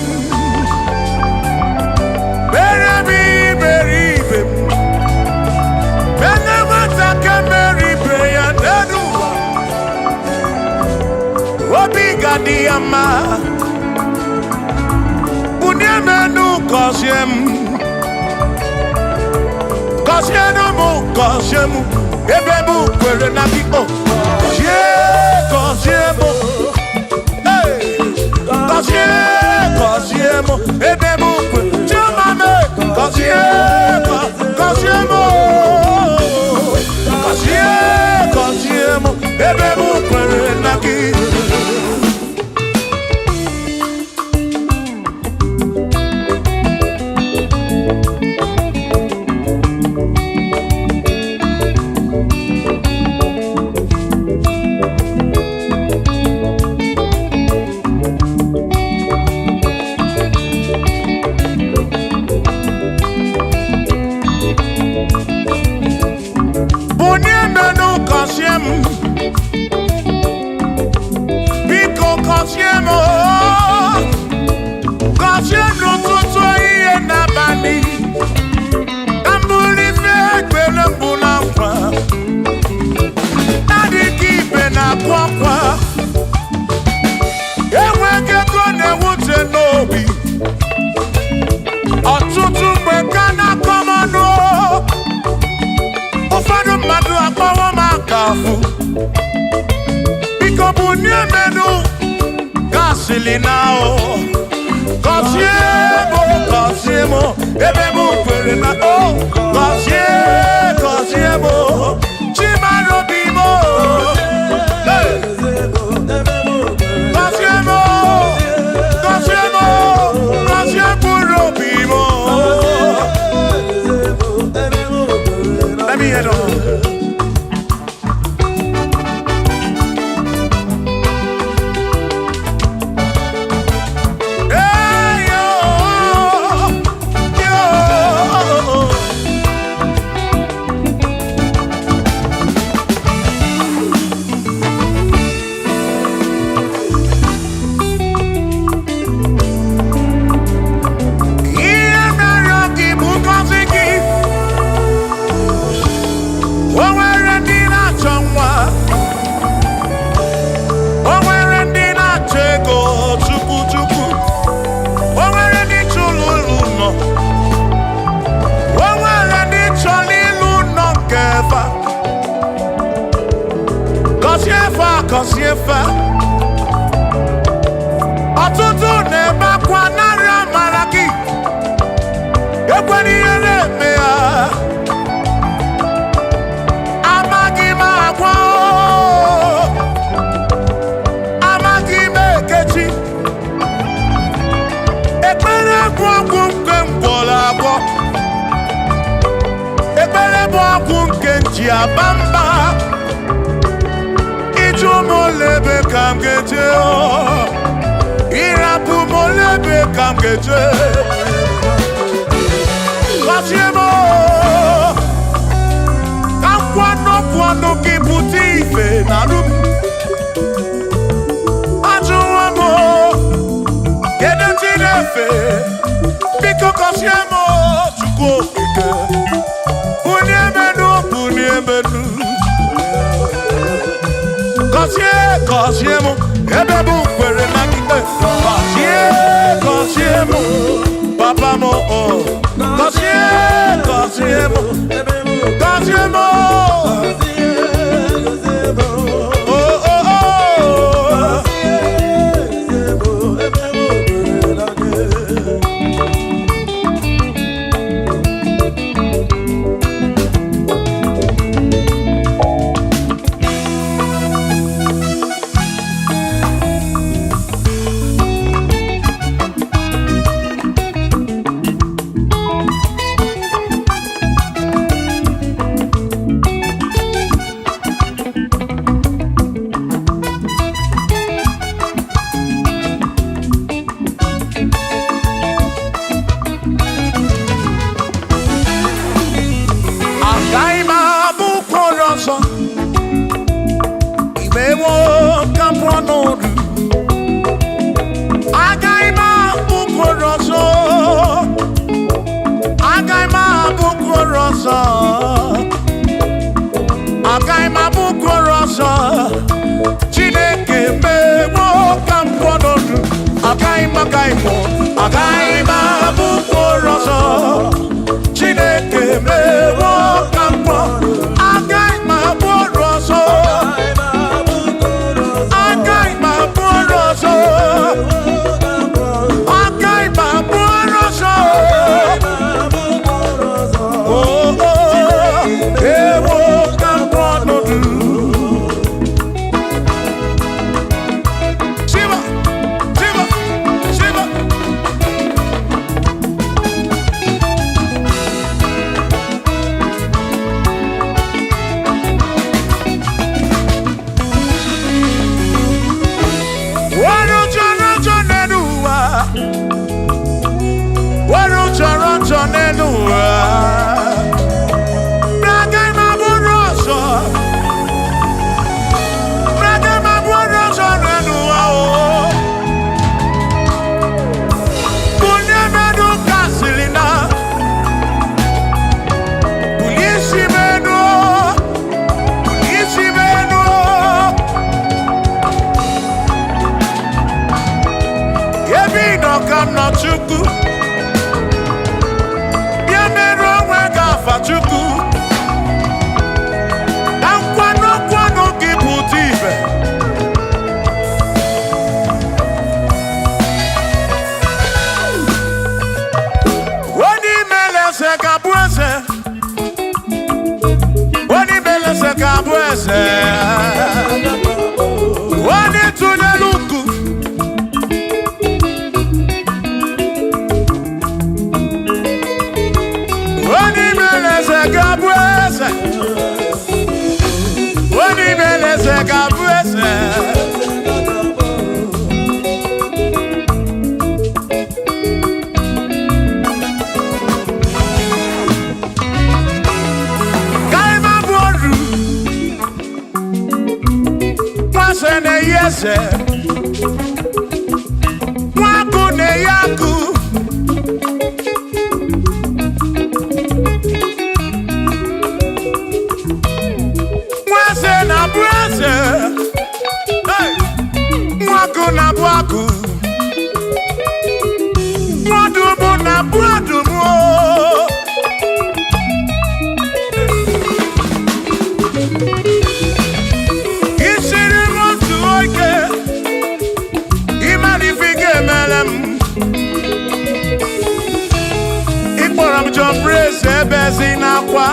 S1: mere m iberibe m, mere nwata ka mere ibe ya n'elu ụwa, obi ga-adị ya mma. Bunie m enu, gọzie m, gọzienụ m, gọzie m, ebe m kwere na gị o. Gọzie, gọzie m. Hey! Gọzie, gọzie m, ebe m kwere chioma m. Gọzie, gọzie m o. Gọzie, gọzie m, ebe m kwere na gị. sili na o. Gọzie m, gọzie m, ebe m kwere na o. Gọzie, gọzie m, Chimara obi m. Hey! Gọzie m, gọzie m, gọzie mkpụrụ obi m. Let me hear them. Hey, yo, yo. Ihe mere gị bụ ngọzi gị. O nwere ndị na-achọ nwa. O nwere ndị na-achọ ego chukwu chukwu. O nwere ndị chọrọ ụlọ ụlọ. O nwere ndị chọrọ ịlụ ụlọ nke fa. Gọzie fa, gọzie fa. Ọtụtụ na-ebe akwa narị amara gị. Ekwela ihe na-eme ya. Amaghị m agwa o. Amaghị m ekechi. Ekpere bụ ọgwụ nke m gwọrọ agwọ. Ekpere bụ ọgwụ nke m ji aba mba. Ịjụ m ole ebe ka m ga-eje o. Ịrapụ m ole ebe ka m ga-eje. Gọzie m o. Ka nkwanụ ọnụ gị pụta ife na arụ m. Ajụwo m o, kedu chi na-efe? Biko gọzie m o, Chukwu okike. Bulie m enu, bulie m enu. Gọzie, gọzie m, ebe m kwere na gị. Gọzie, gọzie m, papa m o. Gọzie, gọzie m, gọzie m o. Oh, oh, oh. Agaghị m abụ mkpụrụ ọzọ. Imewo ka m pụọ n'ọrụ. Agaghị m abụ mkpụrụ ọzọ. Agaghị m abụ mkpụrụ ọzọ. Agaghị m abụ mkpụrụ ọzọ. Chineke mewo ka m pụọ n'ọrụ. Agaghị m, agaghị m, agaghị m abụ mkpụrụ ọzọ. Chineke mewo ka m pụọ. Agaghị m abụ ọrụ ọzọ. Agaghị m abụ ọrụ ọzọ. Agaghị m abụ ọrụ ọzọ. Oh, oh, ewo ka m pụọ n'ọdụ. Shiva, Shiva, Shiva. Wọ́n jọrọ jọ nínú wa. Wọ́n jọrọ jọ nínú wa. Braga ma bụrụ ọzọ. Braga ma bụrụ ọzọ nínú wa o. Bulie mmadụ kasịrị na. Bulie isi m enu o. Bulie isi m enu o. Ebe ị nọ ka m nọ Chukwu. Bịa merụ onwe gị afa Chukwu. Ka nkwanụ nkwanụ gị pụta ibe. eze ga-abụ eze. Onye mere eze ga-abụ eze. Onye tụnyere uku. Onye mere eze ga-abụ eze. Onye mere eze ga-abụ eze. Kaima bụ oru. Nwase na-eyi eze. Nwakụ na-eyi akụ. Nwase na-abụ eze. Hey! Nwakụ na-abụ akụ. Nwadụmụ na-abụ adụmụ. Isiri m otu oge, ịmara ife ị ga-emere m. Ịkpọrọ m John Praise ebe ezi n'akwa.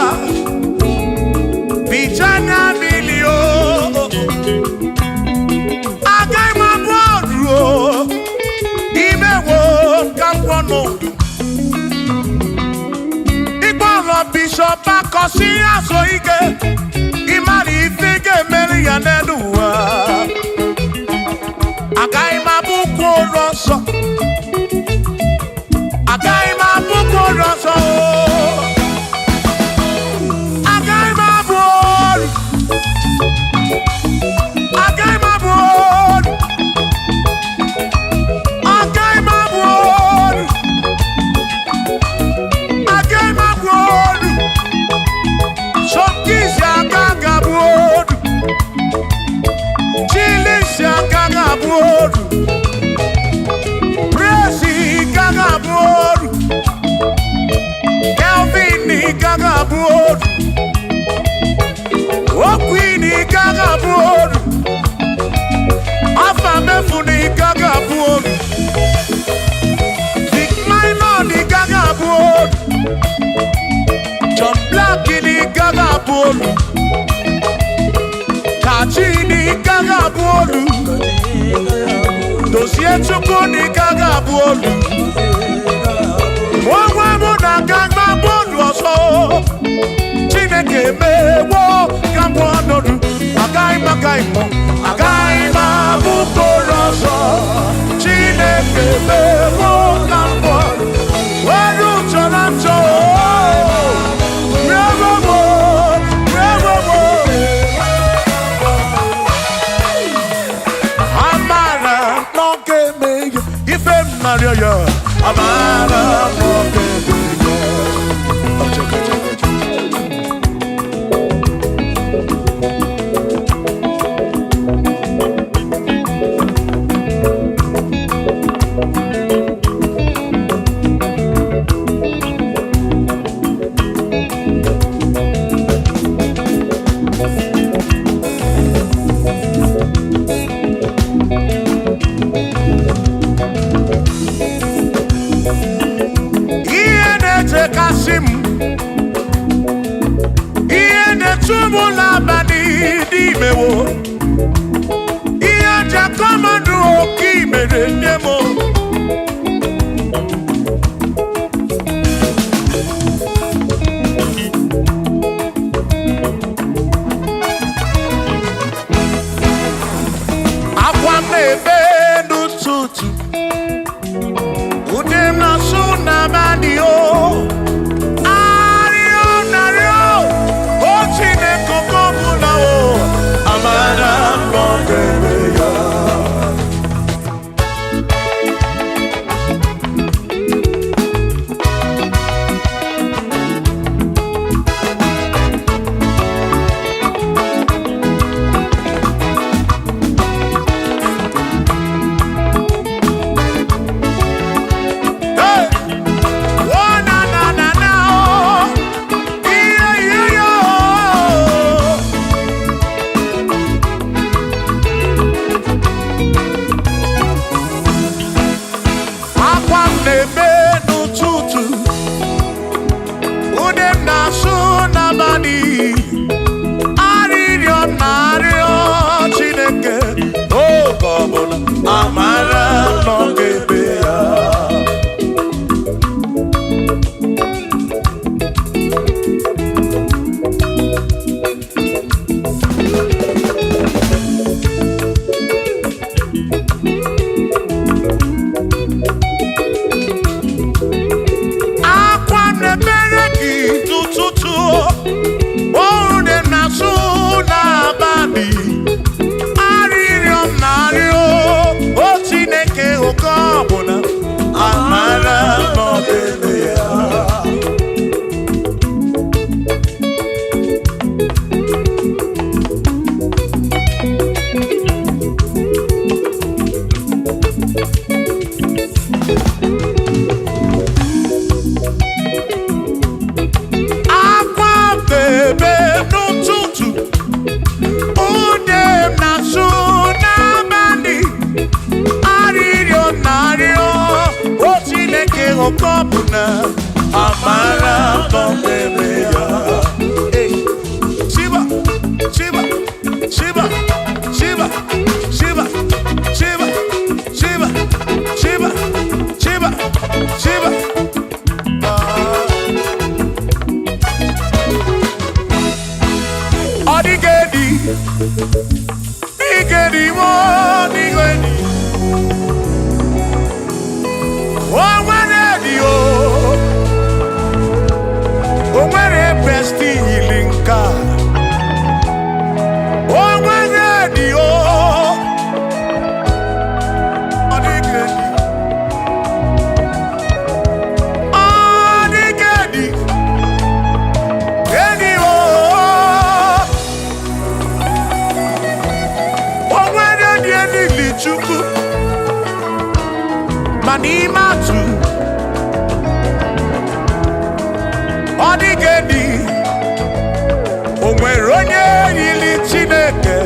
S1: Bicha anya mmiri o. Agaghị m abụ ọrụ o. Imewo ka m kwọ n'udu. Ịkpọrọ Bishọp Akọsi azụ ike. Ịmara ife ị ga-emere ya n'elu ụwa. Agaghị m abụkwa ụlọ nsọ. Agaghị m abụkwa ụlọ nsọ. Agaghị m abụ ọrụ. Agaghị m abụ ọrụ. Agaghị m abụ ọrụ. Agaghị m abụ ọrụ. Sọmkisi aka ga-abụ ọrụ. Chilisi aka ga-abụ ọrụ. Presi ka ga-abụ ọrụ. Kelvin ka ga-abụ ọrụ. Okwini ka ga-abụ ọrụ. Afa mefuni ka ga-abụ ọrụ. Vic Minor ka ga-abụ ọrụ. John Black ka ga-abụ ọrụ. Kachi ka ga-abụ ọrụ. Dozie Chukwu ka ga-abụ ọrụ. Nwa mụ na aka gba bọọlụ ọzọ. Chineke mewo ka m ọnọdụ. Agaghị m agaghị m agaghị m abụ kpọrọ ọzọ. Chineke mewo ka m pụọ. Ọrụ chọrọ nchọ. Rewo rewo. Amara n'oge eme ya ife m narịọ ya. Amara n'oge eme ya. Ọchọkọ, ọchọkọ, ọchọkọ. Ihe na-echekasị m, ihe na-echu m n'abalị n'imewo, ihe ji akọmọdụ oke imere nne m. Akwa m na-ebe n'ụtụtụ, ude m na-asụ n'abalị o. Arịọ narịọ, o Chineke oke ọbụla o, amara m na ọ ga-eme ya. na-ebe n'ụtụtụ, ude m na-asụ n'abalị, arịrịọ na-arịọ, o Chineke oke ọbụna amara tọmere ya. Hey. Shiba, Shiba, Shiba, Shiba, Shiba, Shiba, Shiba, Shiba, Shiba, Shiba. Ọ dịghị edi, dịghị edi, ọ dịghị edi. O nwere edi o, o nwere besti yiri nke a. O nwere edi o, ọ dịghị edi. Ọ dịghị edi, edi o. O nwere edi elili Chukwu, ma n'ime atụ, ọ dịghị edi. O nwere onye yiri Chineke.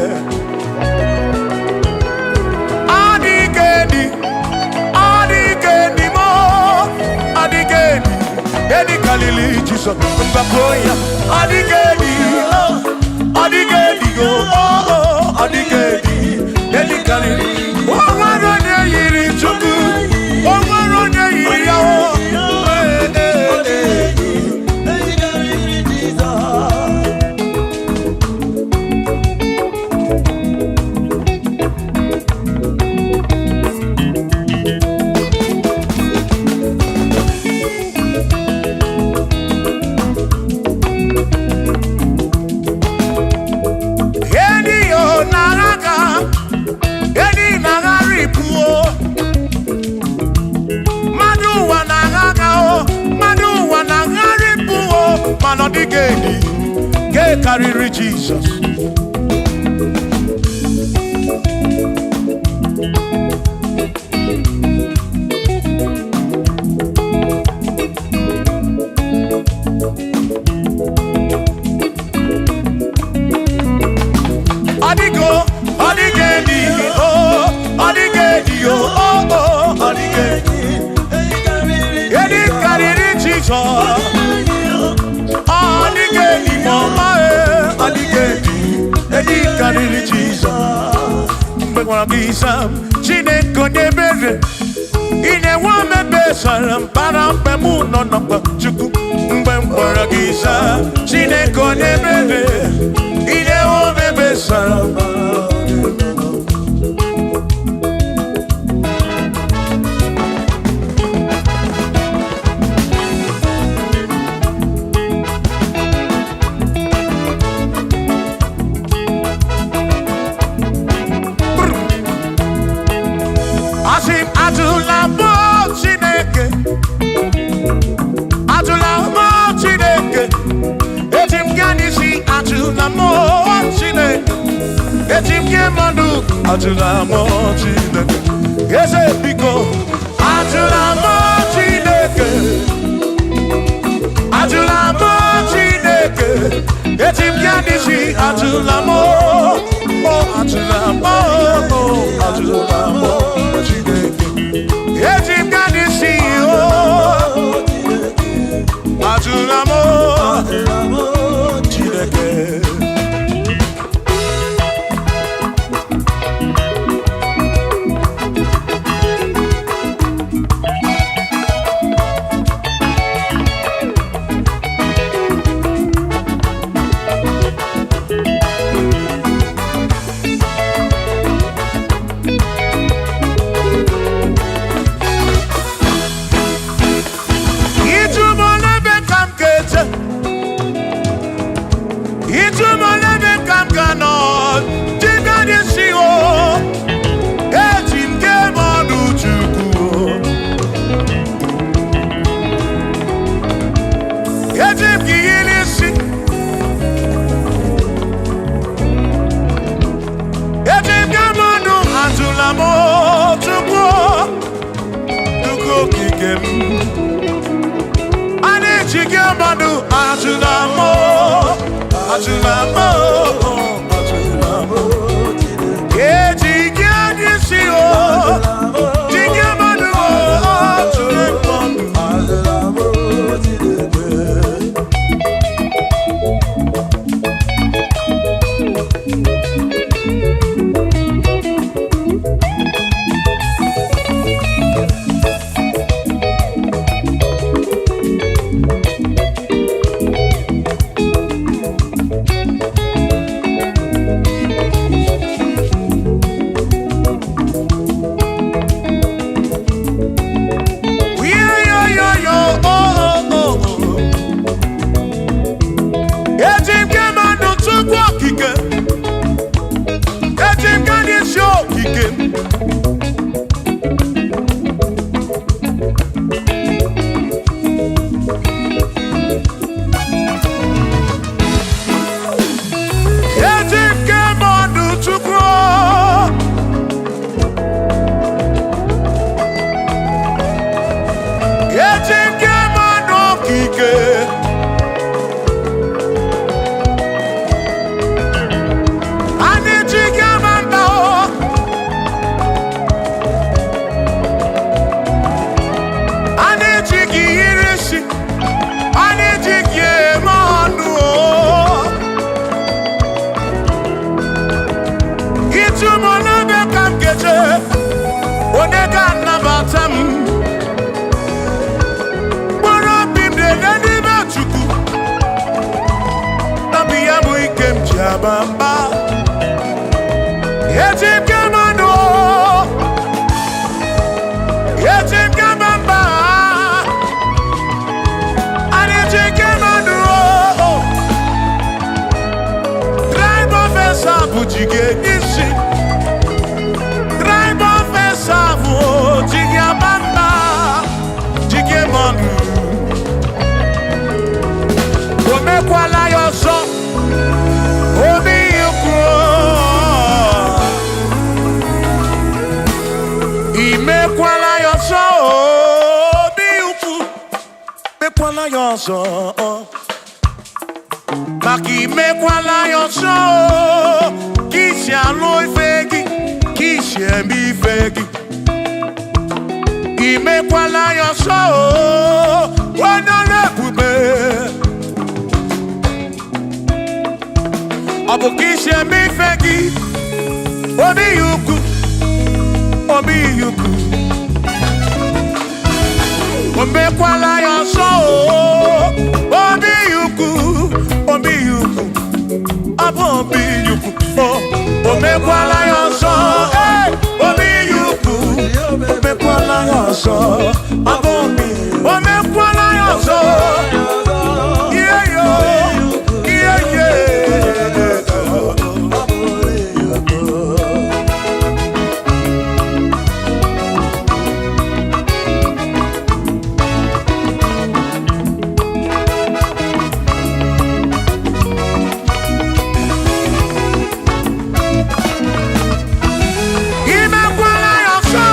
S1: Ọ dịghị edi, ọ dịghị edi mo, ọ dịghị edi. Edi karịrị Jizọs, mgbakọ ya. Ọ dịghị edi, ọ dịghị edi o, ọ dịghị edi. Edi karịrị. O nwere onye yiri Chukwu, o nwere onye yiri ya o. Ee, ee, ee. Edi o na-agha, edi na-aghara ibu o. Mmadụ ụwa na-agha o, mmadụ ụwa na-aghara ibu o, mana ọ dịghị edi nke karịrị Jizọs. Ọ dịghị o, ọ dịghị edi o, ọ dịghị edi o, o, o, ọ dịghị edi. Edi karịrị Jizọs. Ọ dịghị edi ma ọma e, ọ dịghị edi, edi karịrị Jizọs. Mgbe gwara gị sam, Chineke onye ebere, ị na-enwe omebe sara mbara mgbe mụ nọ n'ọkpa Chukwu. Mgbe m gwara gị sam, Chineke onye ebere, ị na-enwe omebe sara mbara. Asị m ajụla mụ Chineke, ajụla mụ Chineke, eji m gaa n'isi ajụla mụ Chineke, eji m gị mmadụ ajụla mụ Chineke, eze biko ajụla mụ Chineke, ajụla mụ Chineke, eji m gaa n'isi ajụla mụ, o ajụla mụ, o ajụla mụ Chineke. Eji m gaa n'isi o, ajụla m Chineke. Ịjụ m n'ebe ka m ga-eje, ịjụ m n'ebe ka m ga-anọ, dịka n'isi o, eji m gee m ọnụ Chukwu o. Eji m gị yiri isi, eji m gee m ọnụ, ajụla m Chukwu o, Chukwu okike m. A na-eji gị mmadụ ajụla m. Atụla m o, atụla m o. Eji gị anya isi o, ji gị mmadụ o, atụla m o. Yo, oh, oh, oh. Eji m gị mmadụ tupu okike. Eji m gị n'isi okike. Eji m gị mmadụ tupu Eji m gị mmadụ okike. Anyị ji gị ama mba o. A na-eji gị yiri isi, a na-eji gị eme ọnụ o. Ịtụ m n'ebe ka m ga-eje, onye ga-anabata m? Mkpụrụ obi m na-ele n'ime Chukwu, obi ya bụ ike m ji aba mba. Eji m gị eme ọnụ o. Eji m gị aba mba. Anyị ji gị mmadụ o. Tribe of Esau ji gị isi. Tribe of Esau ji gị aba mba, ji gị mmadụ. O mekwala ya ọzọ, obi ukwu. I mekwala ya ọzọ, obi ukwu. Mekwala ya ọzọ. Maka imekwala ya ọzọ ka isi alụ ife gị ka isi eme ife gị imekwala ya ọzọ onye ọrụ ebube ọ bụ ka isi eme ife gị obi ya ukwu obi ya ukwu o mekwala ya ọzọ obi ya ukwu obi ya ukwu ọ bụ obi ya ukwu o o mekwala ya ọzọ ee, obi ya ukwu o mekwala ya ọzọ ọ bụ obi o mekwala ya ọzọ ihe yo ihe ye. Imekwala ya ọzọ.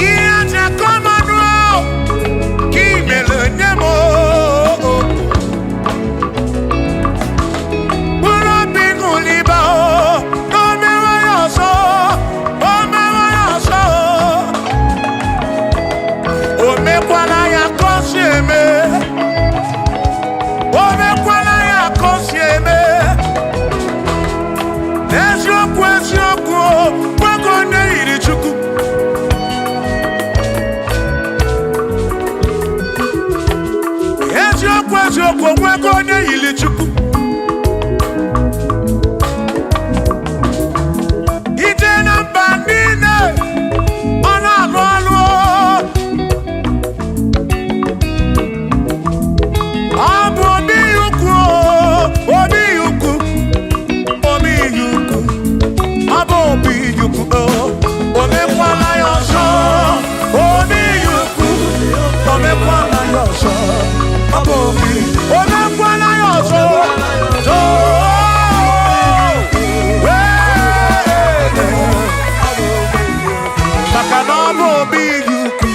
S1: Ihe aja kọmanụ ka imere nye m o. Mkpụrụ obi ṅụliba o, na o mewe ya ọzọ, o mewe ya ọzọ. O mekwala ya ka o si eme. O mekwala ya ka o si eme. N'eziokwu eziokwu o, nwoke onye yiri Chukwu. Eziokwu eziokwu onwego onye yiri Chukwu. Ije na mba niile, ọ na-alụ ọlụ o. Ọ bụ obi ukwu o, obi ukwu, obi ukwu, ọ bụ obi ukwu o. O mekwala ya ọzọ, obi ukwu, o mekwala ya ọzọ, ọ bụ obi, o mekwala ya ọzọ. Wee. Maka na ọ bụ obi ukwu.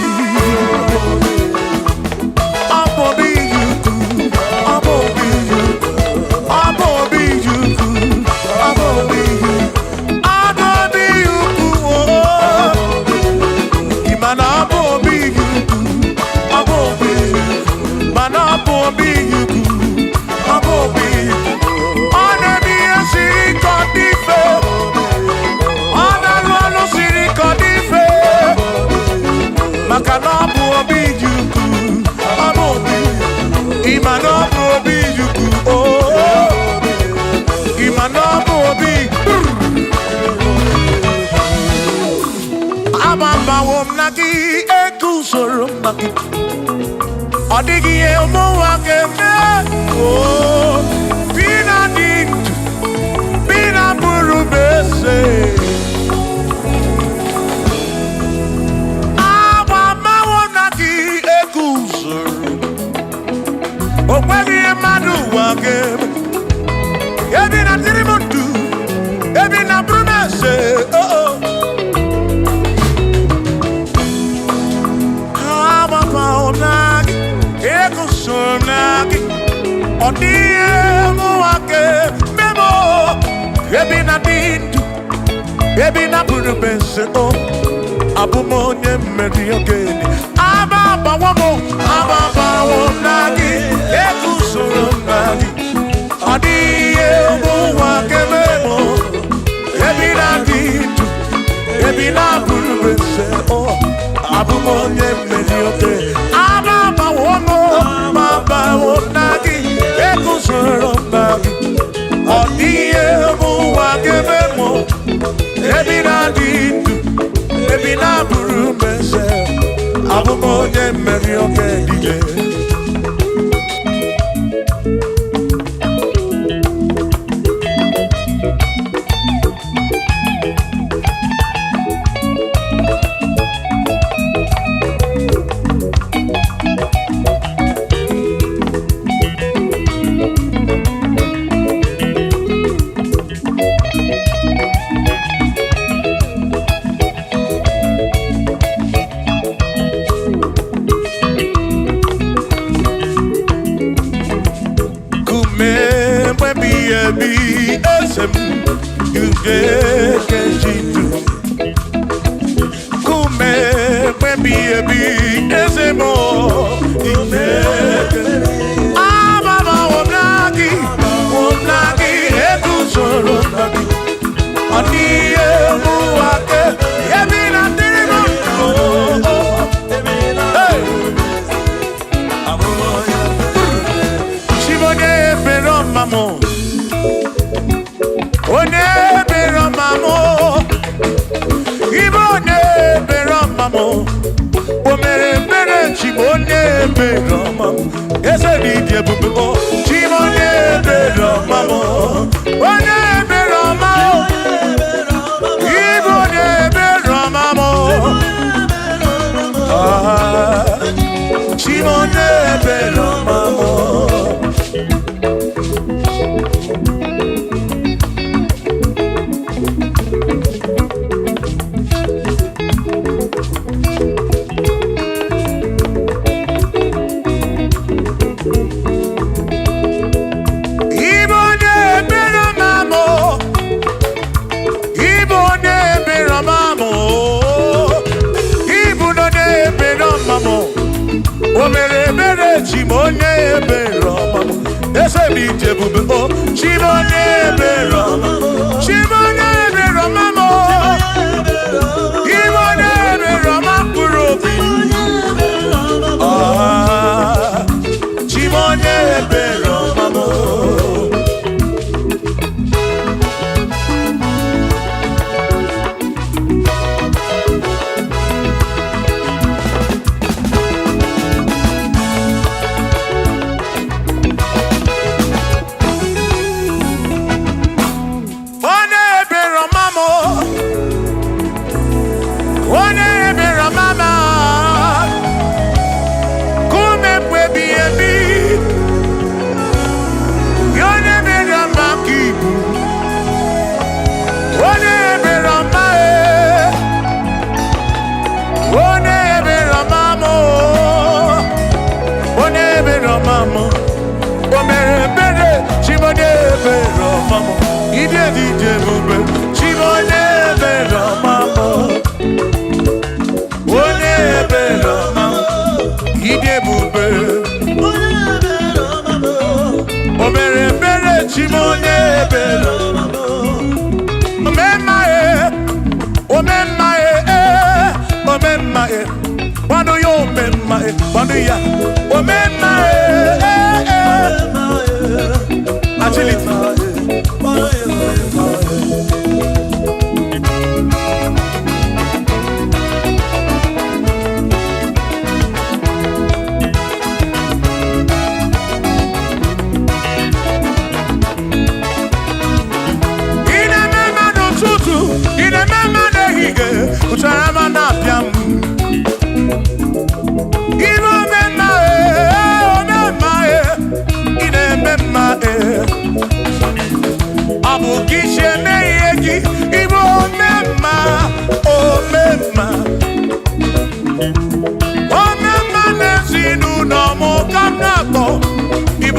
S1: gị, eguzoro m na gị. Ọ dịghị ihe ụmụnwa ga-eme. Oo, bi na dị ndụ, bi na bụrụ m eze. Agbamawo na gị eguzoro. O nweghị ihe mmadụ ụwa ga-eme. Ebi na dịrị m ndụ, ebi na bụrụ m eze. Oo. Agbamawo na gị, eguzoro m na gị. Ọ dịghị ihe mụnwa ga-eme m. Ebi na dị ndụ, ebi na bụrụ m eze. O abụ m onye mmeri ogene. Aba agbawo m, aba agbawo m na gị, eguzoro m na gị. Ọ dịghị ihe ụwa ga-eme m. Ebi na dị ndụ, ebi na bụrụ m eze. O abụ m onye mmeri ogene. Aba agbawo m, aba agbawo m na gị, eguzoro m na gị. Ọ dịghị ihe ụwa ga-eme m. Ebi na-adị ndụ, ebi na-abụrụ m eze. Abụ m onye mmeri oke dike. Kume mgbe ebi eze m ugekejidu. Kume mgbe ebi eze m igeke. Ababawo m na gị, wo m na gị, eguzoro m na gị. Ọ dịghị ihe mụwa ke, ebi na dịrị m ndụ. Hey! Chibonye ebere ọma m, onye ebere ọma m, ibe onye ebere ọma m, o mere ebere. Chibo onye ebere ọma m, eze dị ịdị ebube o. Chibo onye ebere ọma m, onye ebere ọma m, ibe onye ebere ọma m. Ah, Chibo onye ebere ọma m. Ibe onye ebere ọma m, ibe onye ebere ọma m, ibu na onye ebere ọma m, o mere ebere. Chi m onye ebere ọma m, eze m ije ebube o. Chi m onye ebere ọma m, chi m onye ebere ọma m, ibe onye ebere ọma mkpụrụ obi. Ah, chi m onye ebere ọma m. Onye ebere ọma m, onye ebere ọma m, kume mgbe ebighị ebi. Onye ebere ọma ka ibu, onye ebere ọma e, onye ebere ọma m, onye ebere ọma m, o mere ebere. Chimone ebere ọma m, ide dị ije ebube. Chimone ebere ọma m, onye ebere ọma m, ide ebube. O mere ebere. Chimone ebere omemma e, omemma e, omemma e. Kwado ya, omemma e, kwado ya, omemma e, eh. Agility.